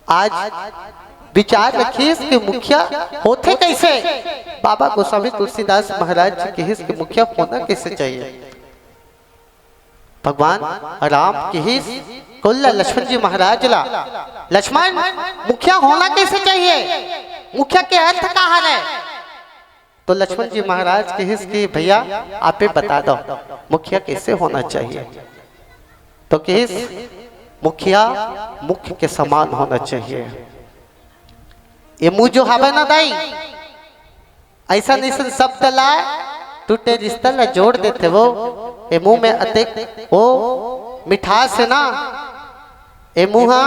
आज विचार रखिस कि मुखिया होथे कैसे। बाबा गोस्वामी तुलसीदास महाराज जी कहिस कि मुखिया होना कैसे चाहिए। भगवान राम कहिस कुल्ला लक्ष्मण जी महाराज ला, "लक्ष्मण, मुखिया होना कैसे चाहिए? मुखिया के अर्थ का हरे?" तो लक्ष्मण जी महाराज कहिस कि भैया, आपे बता दो, मुखिया कैसे होना चाहिए? तो कहिस, मुखिया मुख के समान होना चाहिए। ये मुंह जो हवे ना दाई, ऐसन ऐसन शब्द ला, टूटे रिश्ता ला जोड़ देथे वो। ये मुंह में अतेक वो मिठास है ना, ए मुहा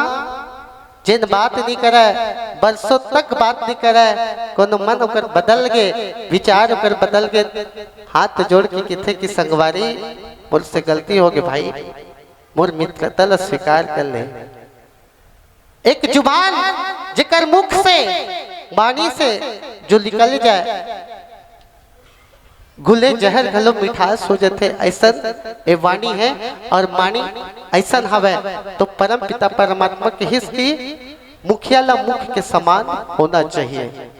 जेन बात नी करय, बरसों तक बात नी करय, कोनो मन ओकर बदल गे, विचार ओकर बदल गे, हाथ जोड़ के किथे कि संगवारी, मोर से गलती हो गे भाई, मोर मित्रता ला स्वीकार कर ले। एक जुबान जेकर मुख से, वाणी से जो निकल जाए, घुले जहर घलो मिठास हो जथे, ऐसन ए वाणी है। और वाणी ऐसन हवय, तो परम पिता परमात्मा कहिस कि मुखिया ला मुख के समान होना चाहिए।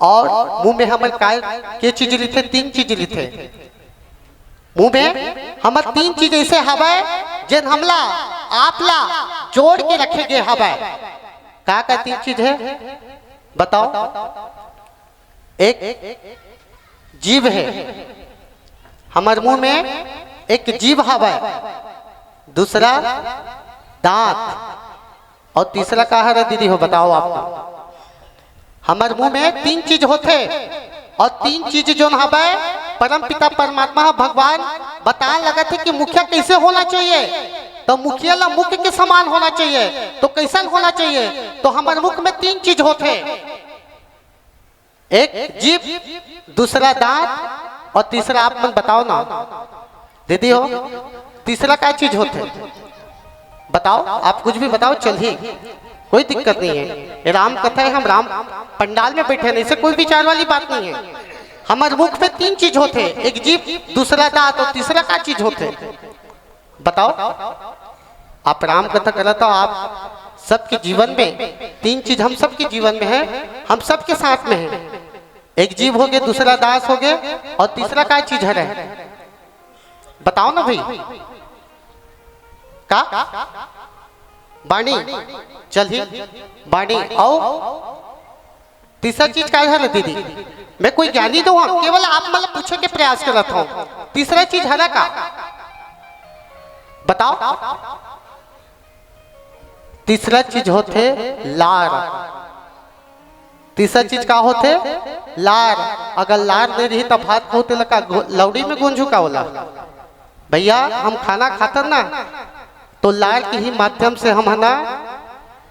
और मुंह में हमर काय के चीज रिथे? तीन चीज रिथे। मुंह में हमर तीन चीज ऐसे हवय, जेन हमला, आपला जोड़ के रखे गे हवय। का का तीन चीज है, बताओ? एक जीभ है, हमर मुंह में एक जीभ हवय, दूसरा दांत, और तीसरा का हरे दीदी हो, बताओ आप? हमर मुंह में तीन चीज होथे, और तीन चीज जोन हवय, परम पिता परमात्मा ह भगवान बताए लगत हे कि मुखिया कैसे होना चाहिए। तो मुखिया ला मुख के समान होना चाहिए। तो कैसन होना चाहिए? तो हमर मुख में तीन चीज होथे, एक जीभ, दूसरा दांत, और तीसरा आप मन बताओ ना दीदी हो, तीसरा का चीज होथे? बताओ, आप कुछ भी बताओ, चलही, कोई दिक्कत नहीं है। ये राम कथा है, हम राम पंडाल में बैठे हैं, इससे कोई विचार वाली बात नहीं है। हमर मुख में तीन चीज होथे, एक जीभ, दूसरा दांत और तीसरा का चीज होथे? बताओ, आप राम कथा करत हो, आप सबके जीवन में तीन चीज हम सबके जीवन में है, हम सबके साथ में है। एक जीभ हो गे, दूसरा दांत हो गे, और तीसरा का चीज हरे? बताओ ना भाई, का? वाणी। चलही, वाणी। और तीसरा चीज का हरे दीदी? मैं कोई ज्ञानी तो हूँ, केवल आप मन ला पूछे के प्रयास करत हूँ। तीसरा चीज हरे का? बताओ। तीसरा चीज होथे लार। तीसरा चीज का होथे? लार। अगर लार नहीं रही, तब भात खाहू तेला का घो-, लौड़ी में गोंजू का ओला? भैया, हम खाना खाथन ना, तो लार के ही माध्यम से हम है ना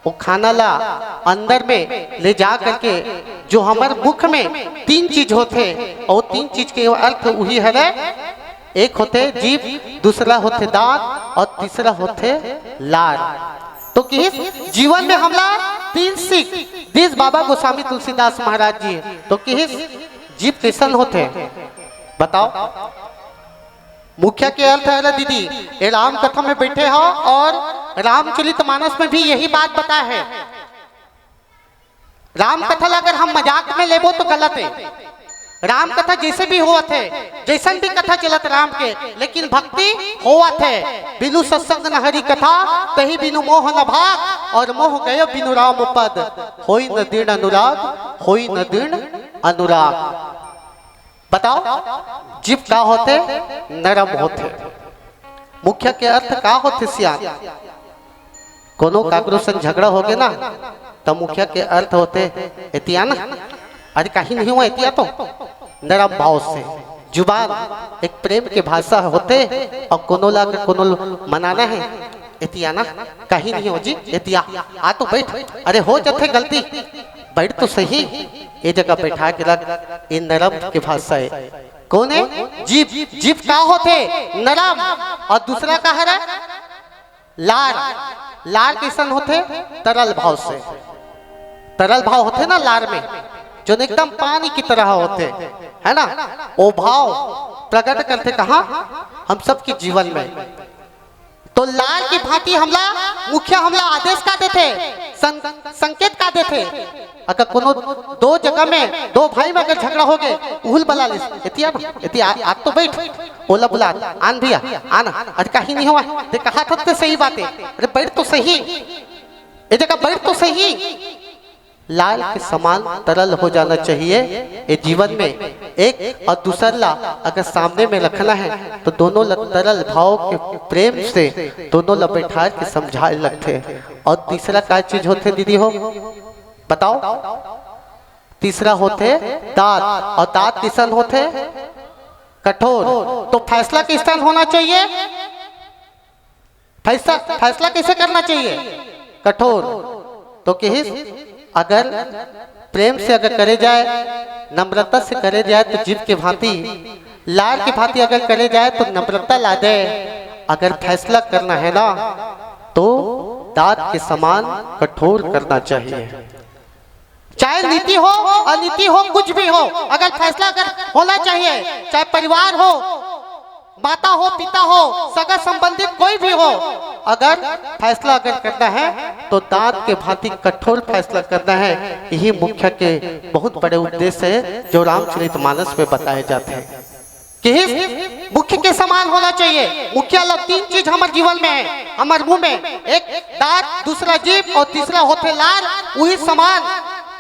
वो खाना ला अंदर में ले जा करके जो हमर मुख में तीन चीज होथे, और तीन चीज के अर्थ उही हरे। एक होथे जीभ, दूसरा होथे दांत और तीसरा होथे लार। तो किहिस जीवन में हमला तीन सीख दिस बाबा गोस्वामी तुलसीदास महाराज जी। तो किहिस जीभ कैसन होथे बताओ। मुखिया के अर्थ है ना दीदी, ये राम कथा में बैठे हो और रामचरित मानस में भी यही बात बताया है। राम कथा ला अगर हम मजाक में लेबो तो गलत है। राम कथा जैसे भी होवत है, जैसन भी कथा चलत राम के, लेकिन भक्ति होवत है। बिनु सत्संग न हरि कथा, तही बिनु मोह न भाग, और मोह गयो बिनु राम पद। होई न दृढ़ अनुराग, होई न दृढ़ अनुराग। बताओ, जीभ का होथे? नरम होथे। मुखिया के अर्थ का होथे सियान? कोनो काकरो संग झगड़ा होगे ना, त मुखिया के अर्थ होथे एतिया ना, अरे कहीं नहीं हुआ एतिया तो। नरम भाव से जुबान एक प्रेम के भाषा होथे, और कोनो ला अगर कोनो ल-, मनाना है, एतिया ना, कहीं नहीं हो जी, एतिया आ तो बैठ, अरे हो जथे गलती, बैठ तो सही, ये जगह बैठा के रख। ये नरम के भाषा है। कौन है? जीभ। जीभ का होथे? नरम। और दूसरा का हरे? लार। लार कैसन होथे? तरल भाव से। तरल भाव होथे ना लार में, जो एकदम पानी की तरह होथे, है ना? वो भाव प्रकट करथे कहाँ? हम सबके जीवन में। तो लार की भांति हमला मुखिया हमला आदेश का देथे, सं-, संकेत का देथे। अगर कोनो दो जगह में, दो भाई में अगर झगड़ा होगे, उहुल बला लिस, एतिया ना, एतिया आ, आ तो बैठ, ओला बुला, आन भैया, आना, अरे कहीं नहीं हुआ, ते कहा था ते सही बात है, अरे बैठ तो सही, ये जगह बैठ तो सही। लार के समान तरल हो जाना चाहिए ये जीवन में। एक और दूसर ला अगर सामने में रखना है तो दोनों ला तरल भाव के प्रेम से दोनों ला बैठार के समझाए लगथे। और तीसरा का चीज होथे दीदी हो, बताओ? तीसरा होथे दांत। और दांत किसन होथे? कठोर। तो फैसला किसन होना चाहिए? फैसला, फैसला कैसे करना चाहिए? कठोर। तो किहिस, अगर प्रेम से अगर करे जाए, नम्रता से करे जाए तो जीभ के भांति, लार के भांति अगर करे जाए तो नम्रता ला दे। अगर फैसला करना है ना, तो दांत के समान कठोर करना चाहिए। चाहे नीति हो, अनीति हो, कुछ भी हो, अगर फैसला अगर होना चाहिए, चाहे परिवार हो, माता हो, पिता हो, सगा संबंधित कोई भी हो, अगर फैसला अगर करना है तो दांत के भांति कठोर फैसला करना है। यही मुख्य के बहुत बड़े उद्देश्य है जो रामचरित मानस में बताए जाते हैं। किहिस मुख्य के समान होना चाहिए। मुखिया ला तीन चीज हमर जीवन में है, हमर मुंह में, एक दांत, दूसरा जीभ और तीसरा होथे लार। उही समान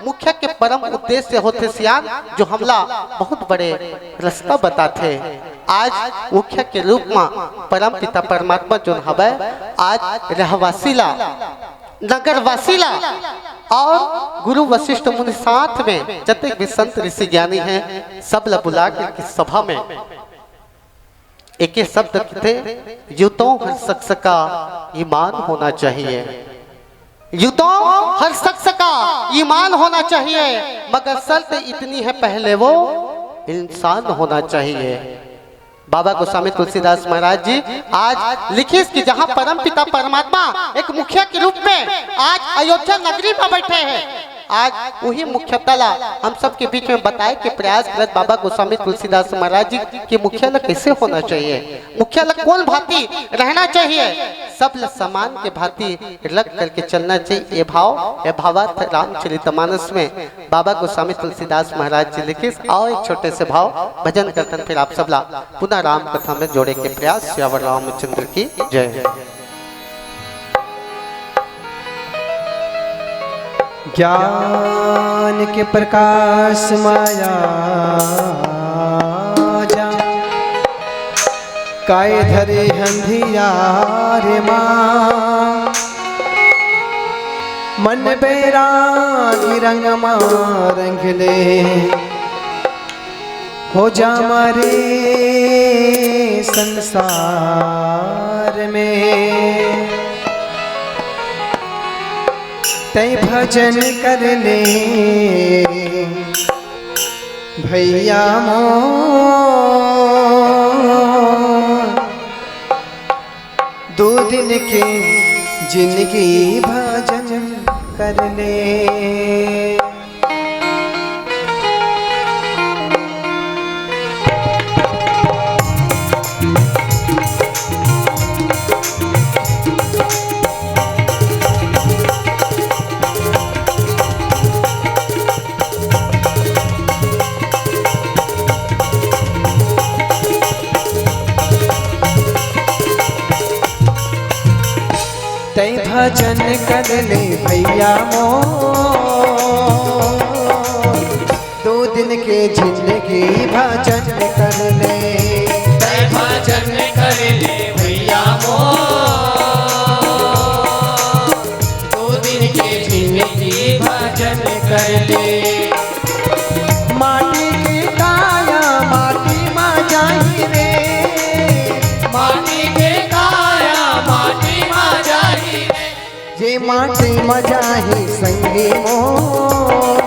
मुखिया के परम उद्देश्य होथे सियान, जो हमला बहुत बड़े रास्ता बताथे। आज मुखिया के रूप में परम पिता परमात्मा जोन हवय, आज रहवासी ला नगरवासी ला और गुरु वशिष्ठ मुनि साथ में जतेक भी संत ऋषि ज्ञानी हैं, सब ला बुला के सभा में एके शब्द किथे, "यूं तो हर शख्स का ईमान होना चाहिए, यूं तो हर शख्स का ईमान होना चाहिए, मगर शर्त इतनी है पहले वो इंसान होना चाहिए।" बाबा गोस्वामी तुलसीदास महाराज जी आज लिखिस कि जहां परम पिता परमात्मा एक मुखिया के रूप में आज अयोध्या नगरी में बैठे हैं, आज वही मुख्यता ला हम सबके बीच में बताए के प्रयास करत बाबा गोस्वामी तुलसीदास महाराज जी कि मुखिया ला कैसे होना चाहिए, मुखिया ला कौन भांति रहना चाहिए, सब ला समान के भांति रख करके चलना चाहिए। ये भाव, ये भावार्थ रामचरितमानस में बाबा गोस्वामी तुलसीदास महाराज जी लिखिस। आओ एक छोटे से भाव भजन करतन, फिर आप सब ला पुनः राम कथा में जोड़े के प्रयास। सियावर रामचंद्र की जय। ज्ञान के प्रकाश माया जा, काय धरे अंधियारे मा, मन बैरागी रंग मा रंग ले, हो जा मारे संसार में। तै भजन कर ले भैया मोर, दो दिन के जिंदगी भजन कर ले। तै भजन कर ले भैया मोर, दो दिन के जिंदगी भजन कर ले। तै भजन कर ले भैया मोर, दो दिन के जिंदगी भजन कर ले। माटी के काया माटी मा जाही रे, माटी के काया माटी मा जाही रे, जे माटी मा जाही संगी मोर,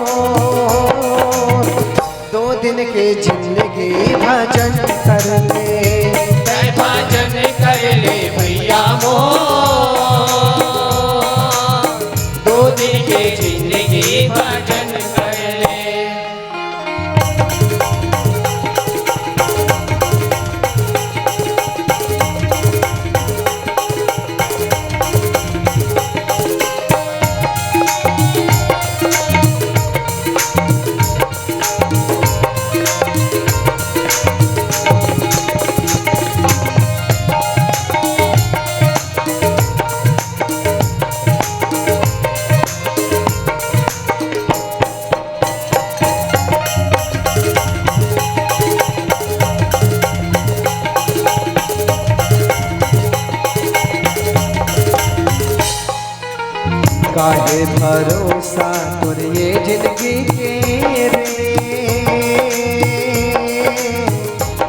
दो दिन के जिंदगी भजन कर ले। तै भजन कर ले भैया मोर, दो दिन के जिंदगी भजन कर ले। काहे भरोसा तोर ये जिंदगी के रे,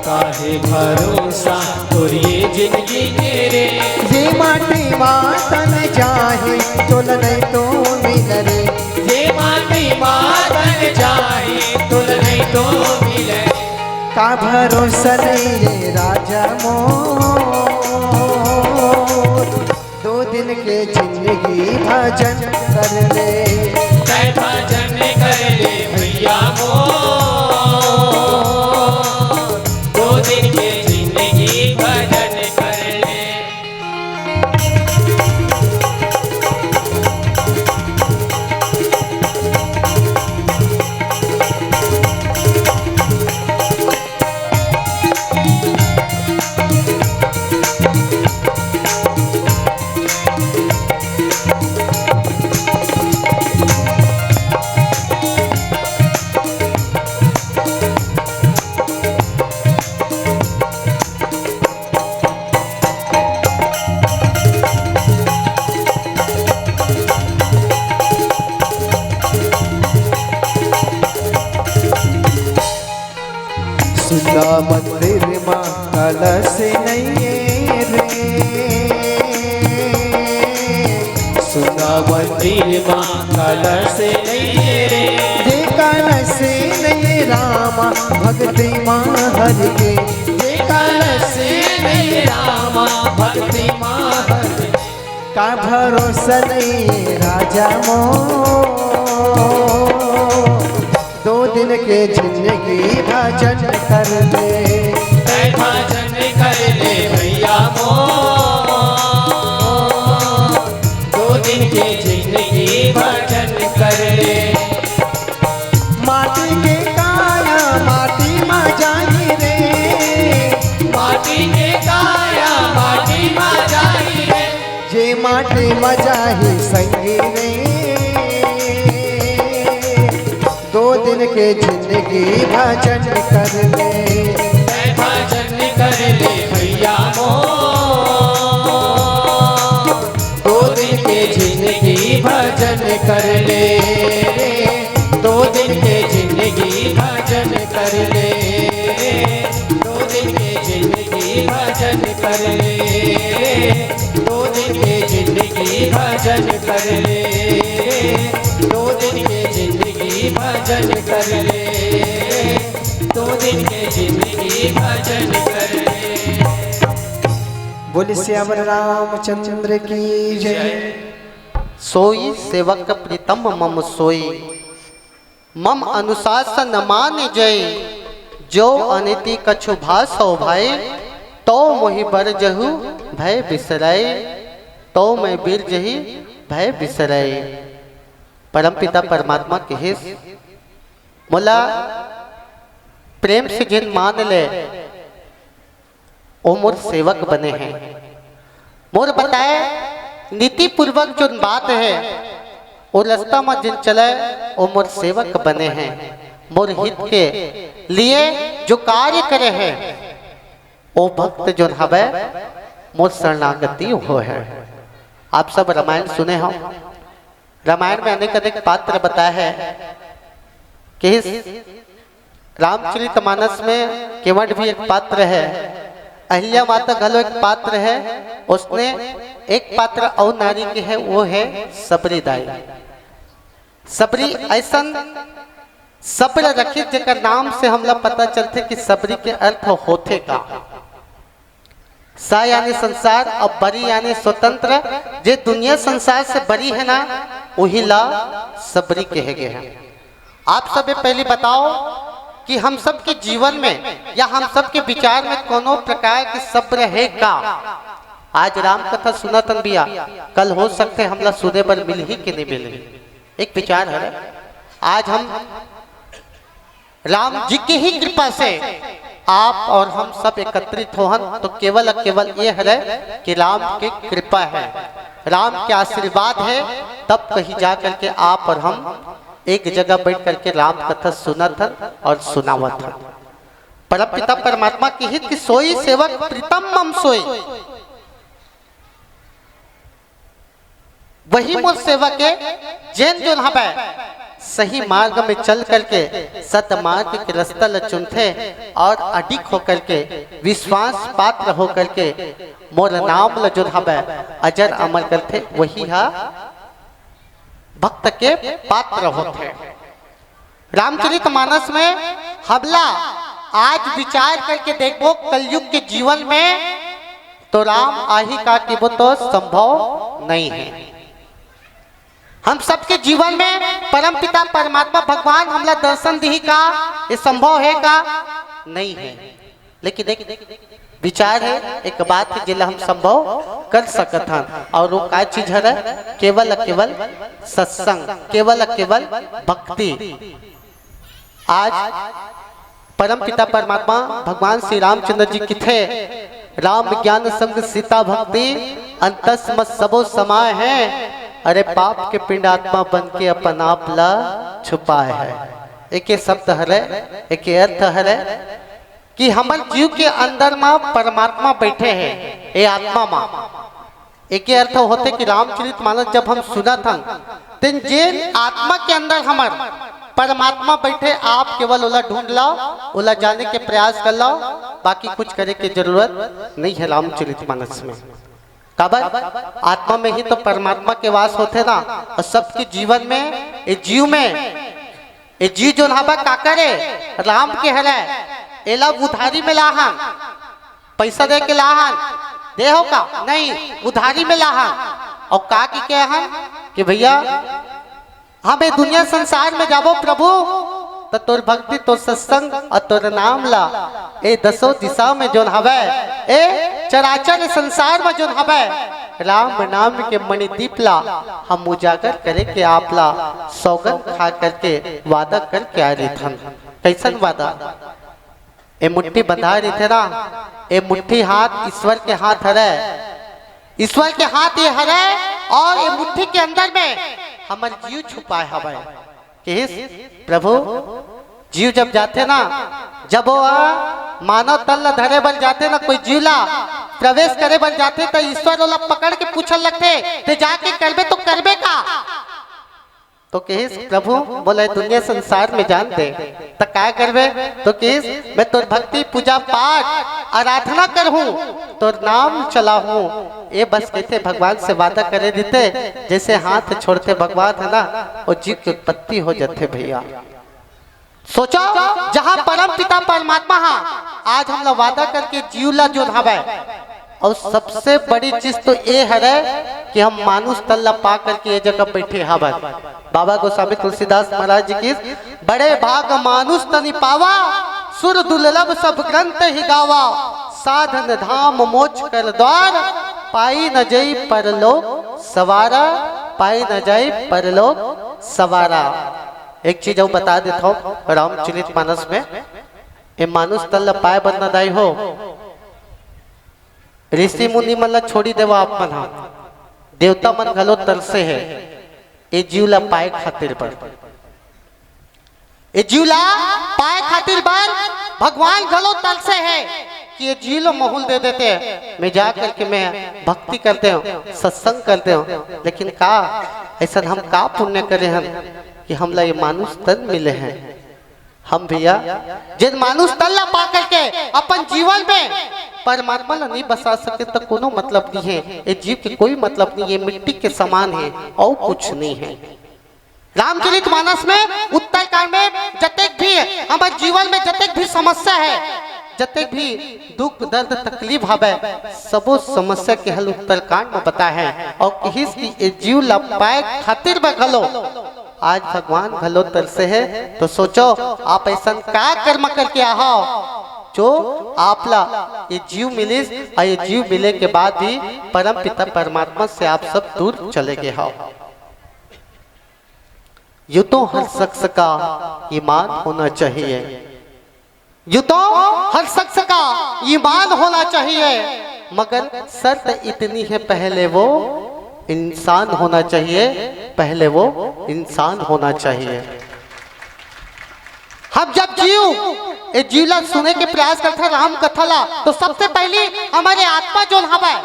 काहे भरोसा तोर ये जिंदगी के रे। जे माटी मा तन जाही तोला नहीं तो मिल रे, जे माटी मा तन जाही तोला नहीं तो मिल रे। का भरोसा नहीं रे राजा मोर, दो दिन के जिंदगी भजन कर ले। तै भजन कर ले भैया मोर, दो दिन के जिंदगी भजन कर ले। सुना मंदिर मा कलश नहीं है रे, सुना मंदिर मा कलश नहीं है रे। जे कलश नहीं रामा भक्ति मा हरि के, जे कलश नहीं रामा भक्ति मा हरि के। का भरोसा नहीं राजा मोर, दो दिन के जिंदगी भजन कर ले। तै भजन कर ले भैया मोर, दो दिन के जिंदगी भजन कर ले। माटी के काया माटी मा जाही रे, माटी के काया माटी मा जाही रे, जे माटी मा जाही संगी रे, दो दिन के जिंदगी भजन कर ले। तै भजन कर ले भैया मोर, दो दिन के जिंदगी भजन कर ले रे, दो दिन के जिंदगी भजन कर ले, दो दिन के जिंदगी भजन कर ले, दो दिन के जिंदगी भजन कर ले, दो दिन के जिंदगी भजन कर ले, दो दिन के जिंदगी भजन कर ले। बोले सियावर रामचंद्र की जय। सोई सेवक प्रीतम मम सोई, मम अनुशासन मान जय। जो अनिति कछु भासौ भाई, तो मोहि बर जहु भय बिसराई, तो मैं बिर जही भय बिसराई। परमपिता परमात्मा किहिस, मोला प्रेम से जिन मान ले, ओ मोर सेवक बने हैं। मोर बताए नीति पूर्वक जोन बात है, ओ रास्ता म जिन चले, ओ मोर सेवक बने हैं। मोर हित के लिए जो कार्य करे हैं, ओ भक्त जोन हवे, मोर शरणागति हो है। आप सब रामायण सुने हो, रामायण में अनेक अनेक पात्र बताए हैं कि इस रामचरित मानस में केवट भी एक पात्र है, अहिल्या माता घलो एक पात्र है, उसने एक पात्र अउ नारी के है, वो है सबरी दाई। सबरी ऐसन सब्र रखी जेकर नाम से हमला पता चलथे कि सबरी के अर्थ होथे का। स यानी संसार अउ बरी यानी स्वतंत्र। जे दुनिया संसार से बरी है ना, उही ला सबरी कहे गे है। आप सबे पहली बताओ कि हम सबके जीवन में या हम सबके विचार में कोनो प्रकार के सब्र है का? आज राम कथा सुनत हन भैया, कल हो सकथे हमला सुने बर मिलही कि नहीं मिलही। एक विचार है, आज हम राम जी के ही कृपा से आप और हम सब एकत्रित होहन, तो केवल केवल ये हरे कि राम के कृपा है, राम के आशीर्वाद है, तब कहीं जा करके आप और हम एक जगह बैठ करके राम कथा सुनत हन और सुनावत हन। परम पिता परमात्मा किहिस कि सोई सेवक प्रीतम मम सोई, वही मोर सेवक है, जेन जोन हवय सही मार्ग में चल करके सत मार्ग के रास्ता ल चुनथे और अडिग होकर के, विश्वास पात्र होकर के मोर नाम ल जोन हवय अजर अमर करथे, वही हा भक्त के पात्र होथे। रामचरित मानस में हमला आज विचार करके देखबो, कलयुग के जीवन में तो राम आही का कि वो तो संभव नहीं है। हम सबके जीवन में परमपिता परमात्मा भगवान हमला दर्शन दिही का, ये संभव है का? नहीं है। लेकिन एक विचार है, एक बात है, जेला हम संभव कर सकत हन। और वो का चीज हरे? केवल केवल सत्संग, केवल केवल भक्ति। आज परम पिता परमात्मा भगवान श्री रामचंद्र जी किथे, "राम ज्ञान संग सीता भक्ति, अंतस मत सबो समाय है। अरे पाप के पिंड आत्मा बन के अपन आप ला छुपाए है।" एके शब्द हरे, एके अर्थ हरे कि हमर जीव के अंदर मा परमात्मा बैठे है, ए आत्मा मा। एके अर्थ होथे कि रामचरित मानस जब हम सुनत हन, तेन जे आत्मा के अंदर हमर परमात्मा बैठे, आप केवल ओला ढूंढ लाओ, ओला जाने के प्रयास कर लाओ, बाकी कुछ करे के जरूरत नहीं है रामचरित मानस में। काबर? आत्मा में ही तो परमात्मा के वास होथे ना। और सबके जीवन में, ए जीव में, ए जीव जोन हबा काकर ए? राम के हरय। एला उधारी में लाहन, पैसा दे के लाहन, दे हो का? नहीं, उधारी में लाहन। और का की कहे हन कि भैया, हम ए दुनिया संसार में जाबो प्रभु, त तोर भक्ति, तोर सत्संग और तोर नाम ला ए दसों दिशा में जोन हवय, ए चराचर संसार में जोन हवय, राम नाम के मणिदीप ला हम उजागर करे के आप ला सौगंध खा करके वादा करके आ रहिथन। कैसन वादा? ए मुट्ठी बंधा रहिथे ना, ए मुट्ठी हाथ ईश्वर के हाथ हरय, ईश्वर के हाथ ये हरय और ए मुट्ठी के अंदर में हमर जीव छुपाए हवय। किहिस प्रभु, जीव जब जाथे ना, जब वो मानव तन ला धरे बर जाथे ना, कोई जीव ला प्रवेश करे बर जाथे, त ईश्वर ओला पकड़ के पूछन लगथे, "ते जाके करबे तो करबे का?" तो कहिस, "प्रभु, मोला दुनिया संसार में जान दे।" "त काय करबे?" तो कहिस, "मैं तोर भक्ति, पूजा पाठ, आराधना करहूँ, तोर नाम चलाहूँ।" ये बस कहते भगवान से वादा करे देते, जैसे हाथ छोड़ते भगवान है ना, वो जीव की उत्पत्ति हो जाते भैया। सोचो, जहाँ परम पिता परमात्मा हा आज हमला वादा करके जीव ला जोन हवय, और सबसे बड़ी चीज तो ये हरे कि हम मानुष तन ला पा करके ये जगह बैठे हवन। बाबा गोस्वामी तुलसीदास महाराज जी की, "बड़े भाग मानुष तनि पावा, सुर दुर्लभ सब ग्रंथ ही गावा, साधन धाम मोक्ष कर द्वार, पाई न जई परलोक सवारा, पाई न जई परलोक सवारा।" एक चीज अउ बता देत हौं, रामचरित मानस में ए मानुष तन ल पाए बर न दाई हो, ऋषि मुनि मन ल छोड़ी देवा आप मन हा, देवता मन घलो तरसे हे ए जीव ल पाए खातिर बर। ए जीव ला पाए खातिर बर भगवान घलो तरसे हे कि ये जीव ला महूँ ल दे देते, मैं जा करके मैं भक्ति करते हौं, सत्संग करते हौं। लेकिन का ऐसन हम का पुण्य करे हन कि हमला ये मानुष तन मिले हे? हम भैया, जेन मानुष तन ला पा करके अपन जीवन में परमात्मा ला नहीं बसा सके, त कोनो मतलब नहीं हे। ये जीव के कोई मतलब नहीं हे, मिट्टी के समान हे, अउ कुछ नहीं हे। रामचरित मानस में उत्तरकांड में जतेक भी हमर जीवन में जतेक भी समस्या हे, जतेक भी दुख दर्द तकलीफ हवे, सबो समस्या के हल उत्तरकांड में बताए हे। और कहिस कि ए जीव ला पाए खातिर बर घलो आज भगवान घलो तरसे हे। तो सोचो, आप ऐसन का कर्म करके आहो जो आपला ये जीव मिलिस, और ये जीव मिले के बाद भी परम पिता परमात्मा से आप सब दूर चले गए हो। यूं तो हर शख्स का ईमान होना चाहिए, यूं तो हर शख्स का ईमान होना चाहिए, मगर शर्त इतनी है, पहले वो इंसान होना चाहिए, पहले वो इंसान होना चाहिए। हम जब जीव, ए जीव ला सुने के प्रयास करथे राम कथा ला, तो सबसे पहली हमर आत्मा जोन हवय,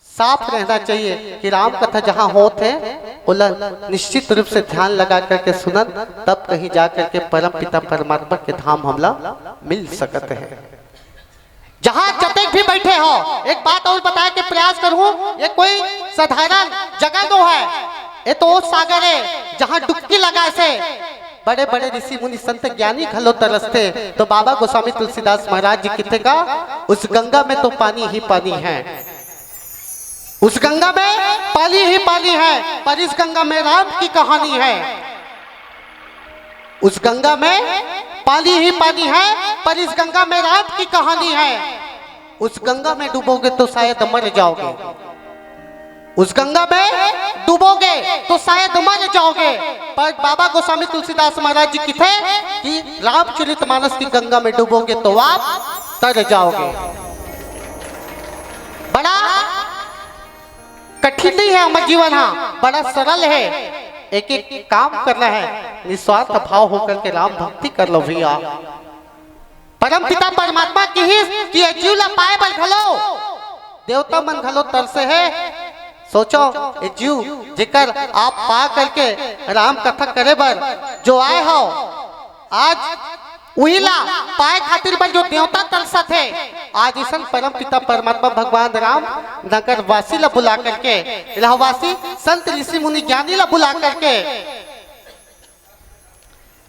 साफ रहना चाहिए कि राम कथा जहाँ होत हे, ओला निश्चित रूप से ध्यान लगा करके सुनन, तब कहीं जा करके परम पिता परमात्मा के धाम हमला मिल सकत हे। जहाँ जतेक भी बैठे हो, एक बात और बताए के प्रयास करूँ, ये कोई साधारण जगह नो हे, ये तो वो सागर हे, जहाँ डुबकी लगाए से बड़े-बड़े ऋषि मुनि संत ज्ञानी घलो तरसथे। तो बाबा गोस्वामी तुलसीदास महाराज जी किथे का, "उस गंगा में तो पानी ही पानी है, उस गंगा में पानी ही पानी है, पर इस गंगा में राम की कहानी है। उस गंगा में पानी ही पानी है, पर इस गंगा में राम की कहानी है। उस गंगा में डूबोगे तो शायद मर जाओगे, उस गंगा में डूबोगे तो शायद मर जाओगे।" पर बाबा गोस्वामी तुलसीदास महाराज जी किथे कि रामचरित मानस की गंगा में डूबोगे तो आप तर जाओगे। बड़ा कठिन नहीं है हमर जीवन, हाँ, बड़ा सरल है। एक एक काम करना है, निस्वार्थ भाव होकर के राम भक्ति कर लो भैया। परम पिता परमात्मा किहिस कि ये जीव ला पाए बर घलो देवता मन घलो तरसे हे। सोचो, ये जीव जेकर आप पा करके राम कथा करे बर जो आए हो, आज उही ला पाए खातिर बर जो देवता तरसत हे, आज इसन परम पिता परमात्मा भगवान राम नगर वासी ला बुला करके, रहवासी संत ऋषि मुनि ज्ञानी ला बुला करके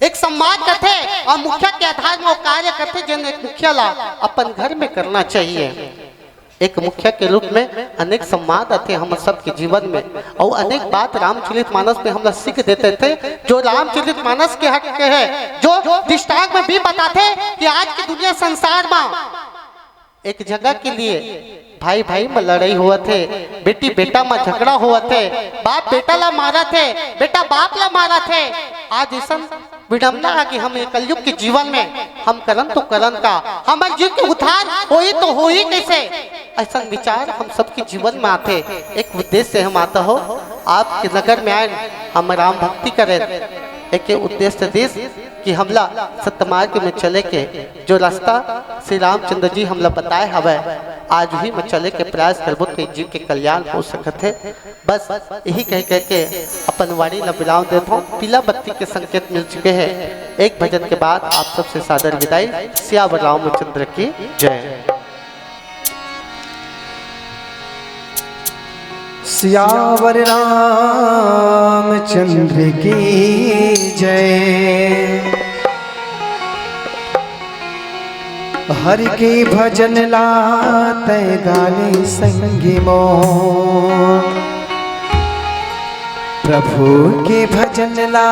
एक संवाद करथे और मुखिया के आधार में वो कार्य करथे, जेन एक मुखिया ला अपन घर में करना चाहिए। एक मुखिया के रूप में अनेक संवाद आथे हम सबके जीवन में, और अनेक बात रामचरित मानस में हमला सीख देथे, जो रामचरित मानस के हक के हे, जो दृष्टांत में भी बताथे कि आज की दुनिया संसार में एक जगह के लिए भाई भाई में लड़ाई होवत हे, बेटी बेटा में झगड़ा होवत हे, बाप बेटा ला मारत हे, बेटा बाप ला मारत हे। आज इसन विडम्बना हे कि हम ये कलयुग के जीवन में हम करन तो करन का, हमर जीव के उद्धार होही तो होही कैसे? ऐसन विचार हम सबके जीवन में आथे। एक उद्देश्य हम आता हो, आपके नगर में आए, हम राम भक्ति करें, एके उद्देश्य दिस कि हमला सतमार्ग में चले के जो रास्ता श्री रामचंद्र जी हमला बताए हवय, आज उही में चले के प्रयास करबो, ते जीव के कल्याण हो सकत हे। बस यही कह कह के अपन वाणी ला विराम देत हौं। पीला बत्ती के संकेत मिल चुके हैं। एक भजन के बाद आप सबसे सादर विदाई। सियावर रामचंद्र की जय। सियावर रामचंद्र की जय। हरि के भजन ला तैं गाले संगी मोर, प्रभु के भजन ला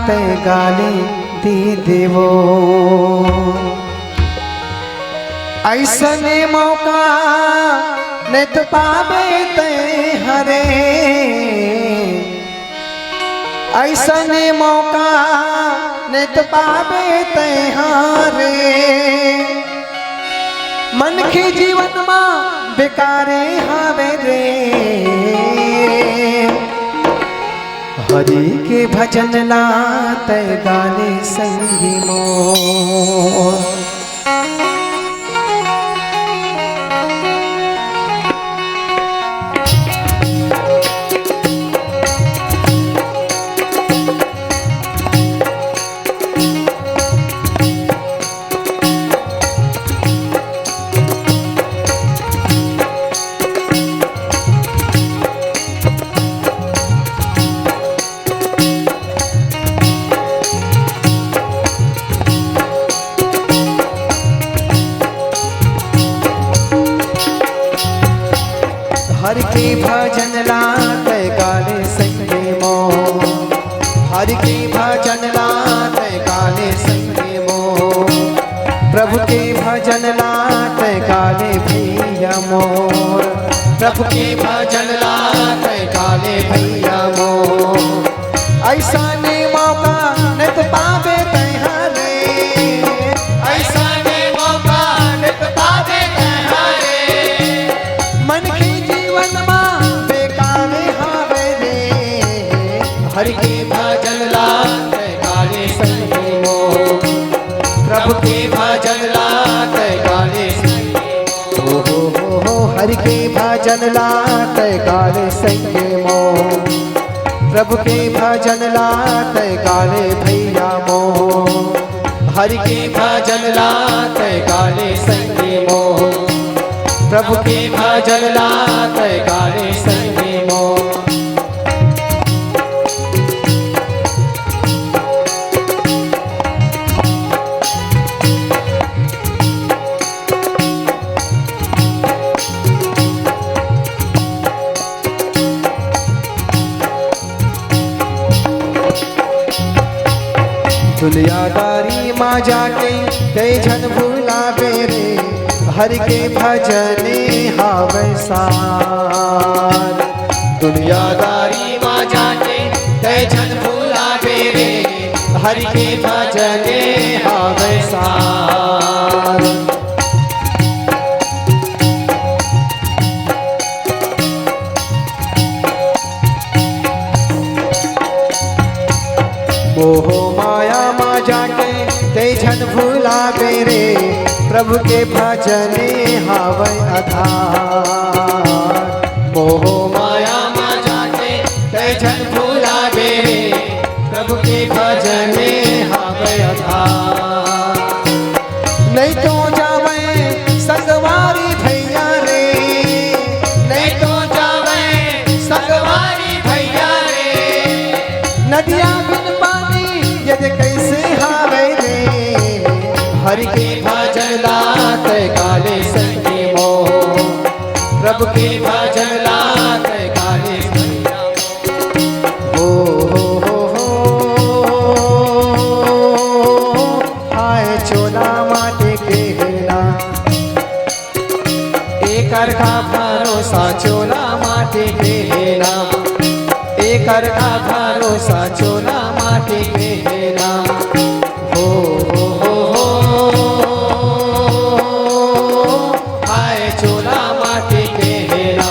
तैं गाले दे देवो। अइसने मौका नइ तो पाबे तैं हरे, अइसने मौका नइ तो पाबे तैं हरे। मनखे जीवन मा बेकारे हावे रे। हरि के भजन ला तैं गाले संगी मोर। हरि के भजन ला तैं गाले संगी मोर, हरि के भजन ला तैं गाले संगी मोर, प्रभु के भजन ला तैं गाले भैया मोर, प्रभु के भजन ला तैं गाले भैया मोर। अइसने मौका नइ तो पाबे तैं हरे, अइसने मौका नइ तो पाबे तैं हरे। मनखे जीवन मा बेकार हावे रे। हरि के भजन ला तैं गाले संगी मोर, प्रभु के भजन ला तैं गाले संगी मोर। हो, हो, हो, हो, हरि के भजन ला तैं गाले संगी मोर, प्रभु के भजन ला तैं गाले भैया मोर। हरि के भजन ला तैं गाले संगी मोर, प्रभु के भजन ला तैं गाले संगी मोर। दुनियादारी मा जाके तैं झन भुलाबे रे, हरि के भजने हावय सार। दुनियादारी मा जाके तैं झन भुलाबे रे, हरि के भजने हावय सार। मोह माया मा जाके तैं झन भुलाबे रे, प्रभु के भजने हावय आधार। मोह माया मा जाके तैं झन भुलाबे रे, प्रभु के भजने हावय आधार। नइ तो जावय संगवारी भैया रे, नइ तो जावय संगवारी भैया रे। नदिया बिन पानी यदि कइसे हावय रे। हरि के भजन ला तैं गाले संगी मोर, प्रभु के भजन ला तैं गाले संगी मोर। हो, हो, हो, हो। हाय चोला माटी के हे ना, एकर का भरोसा चोला माटी के हे ना, एकर का भरोसा चोला माटी के हे ना। हो, हो, हो, हो। हाय चोला माटी के हे ना,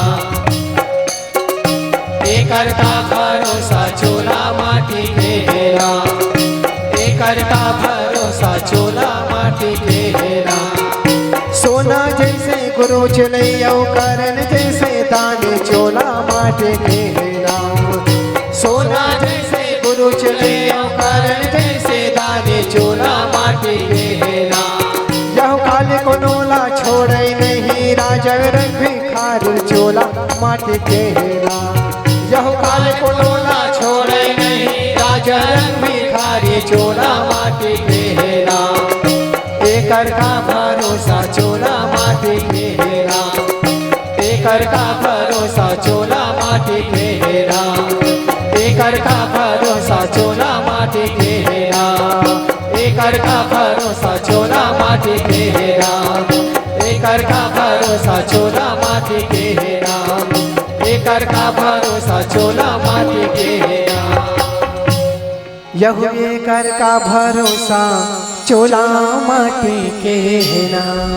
एकर का भरोसा चोला माटी के हे ना। गुरु चले अउ करन जैसे दानी चोला माटी के हे राम। सोना जैसे गुरु चले अउ करन जैसे दानी चोला माटी के हे राम। यहू काल कोनो ला छोड़े नहीं राजा रंग भिखारी चोला माटी के हे राम। यहू काल कोनो ला छोड़े नहीं राजा रंग भिखारी चोला माटी के हे राम। एकर का भरोसा चोला माटी के हे राम। एकर का भरोसा चोला माटी के हे राम। एकर का भरोसा चोला माटी के हे राम। एकर का भरोसा चोला माटी के हे राम। एकर का भरोसा चोला माटी के हे राम। एकर का भरोसा चोला माटी के हे राम। यहू एकर का भरोसा चोला माटी के हे राम।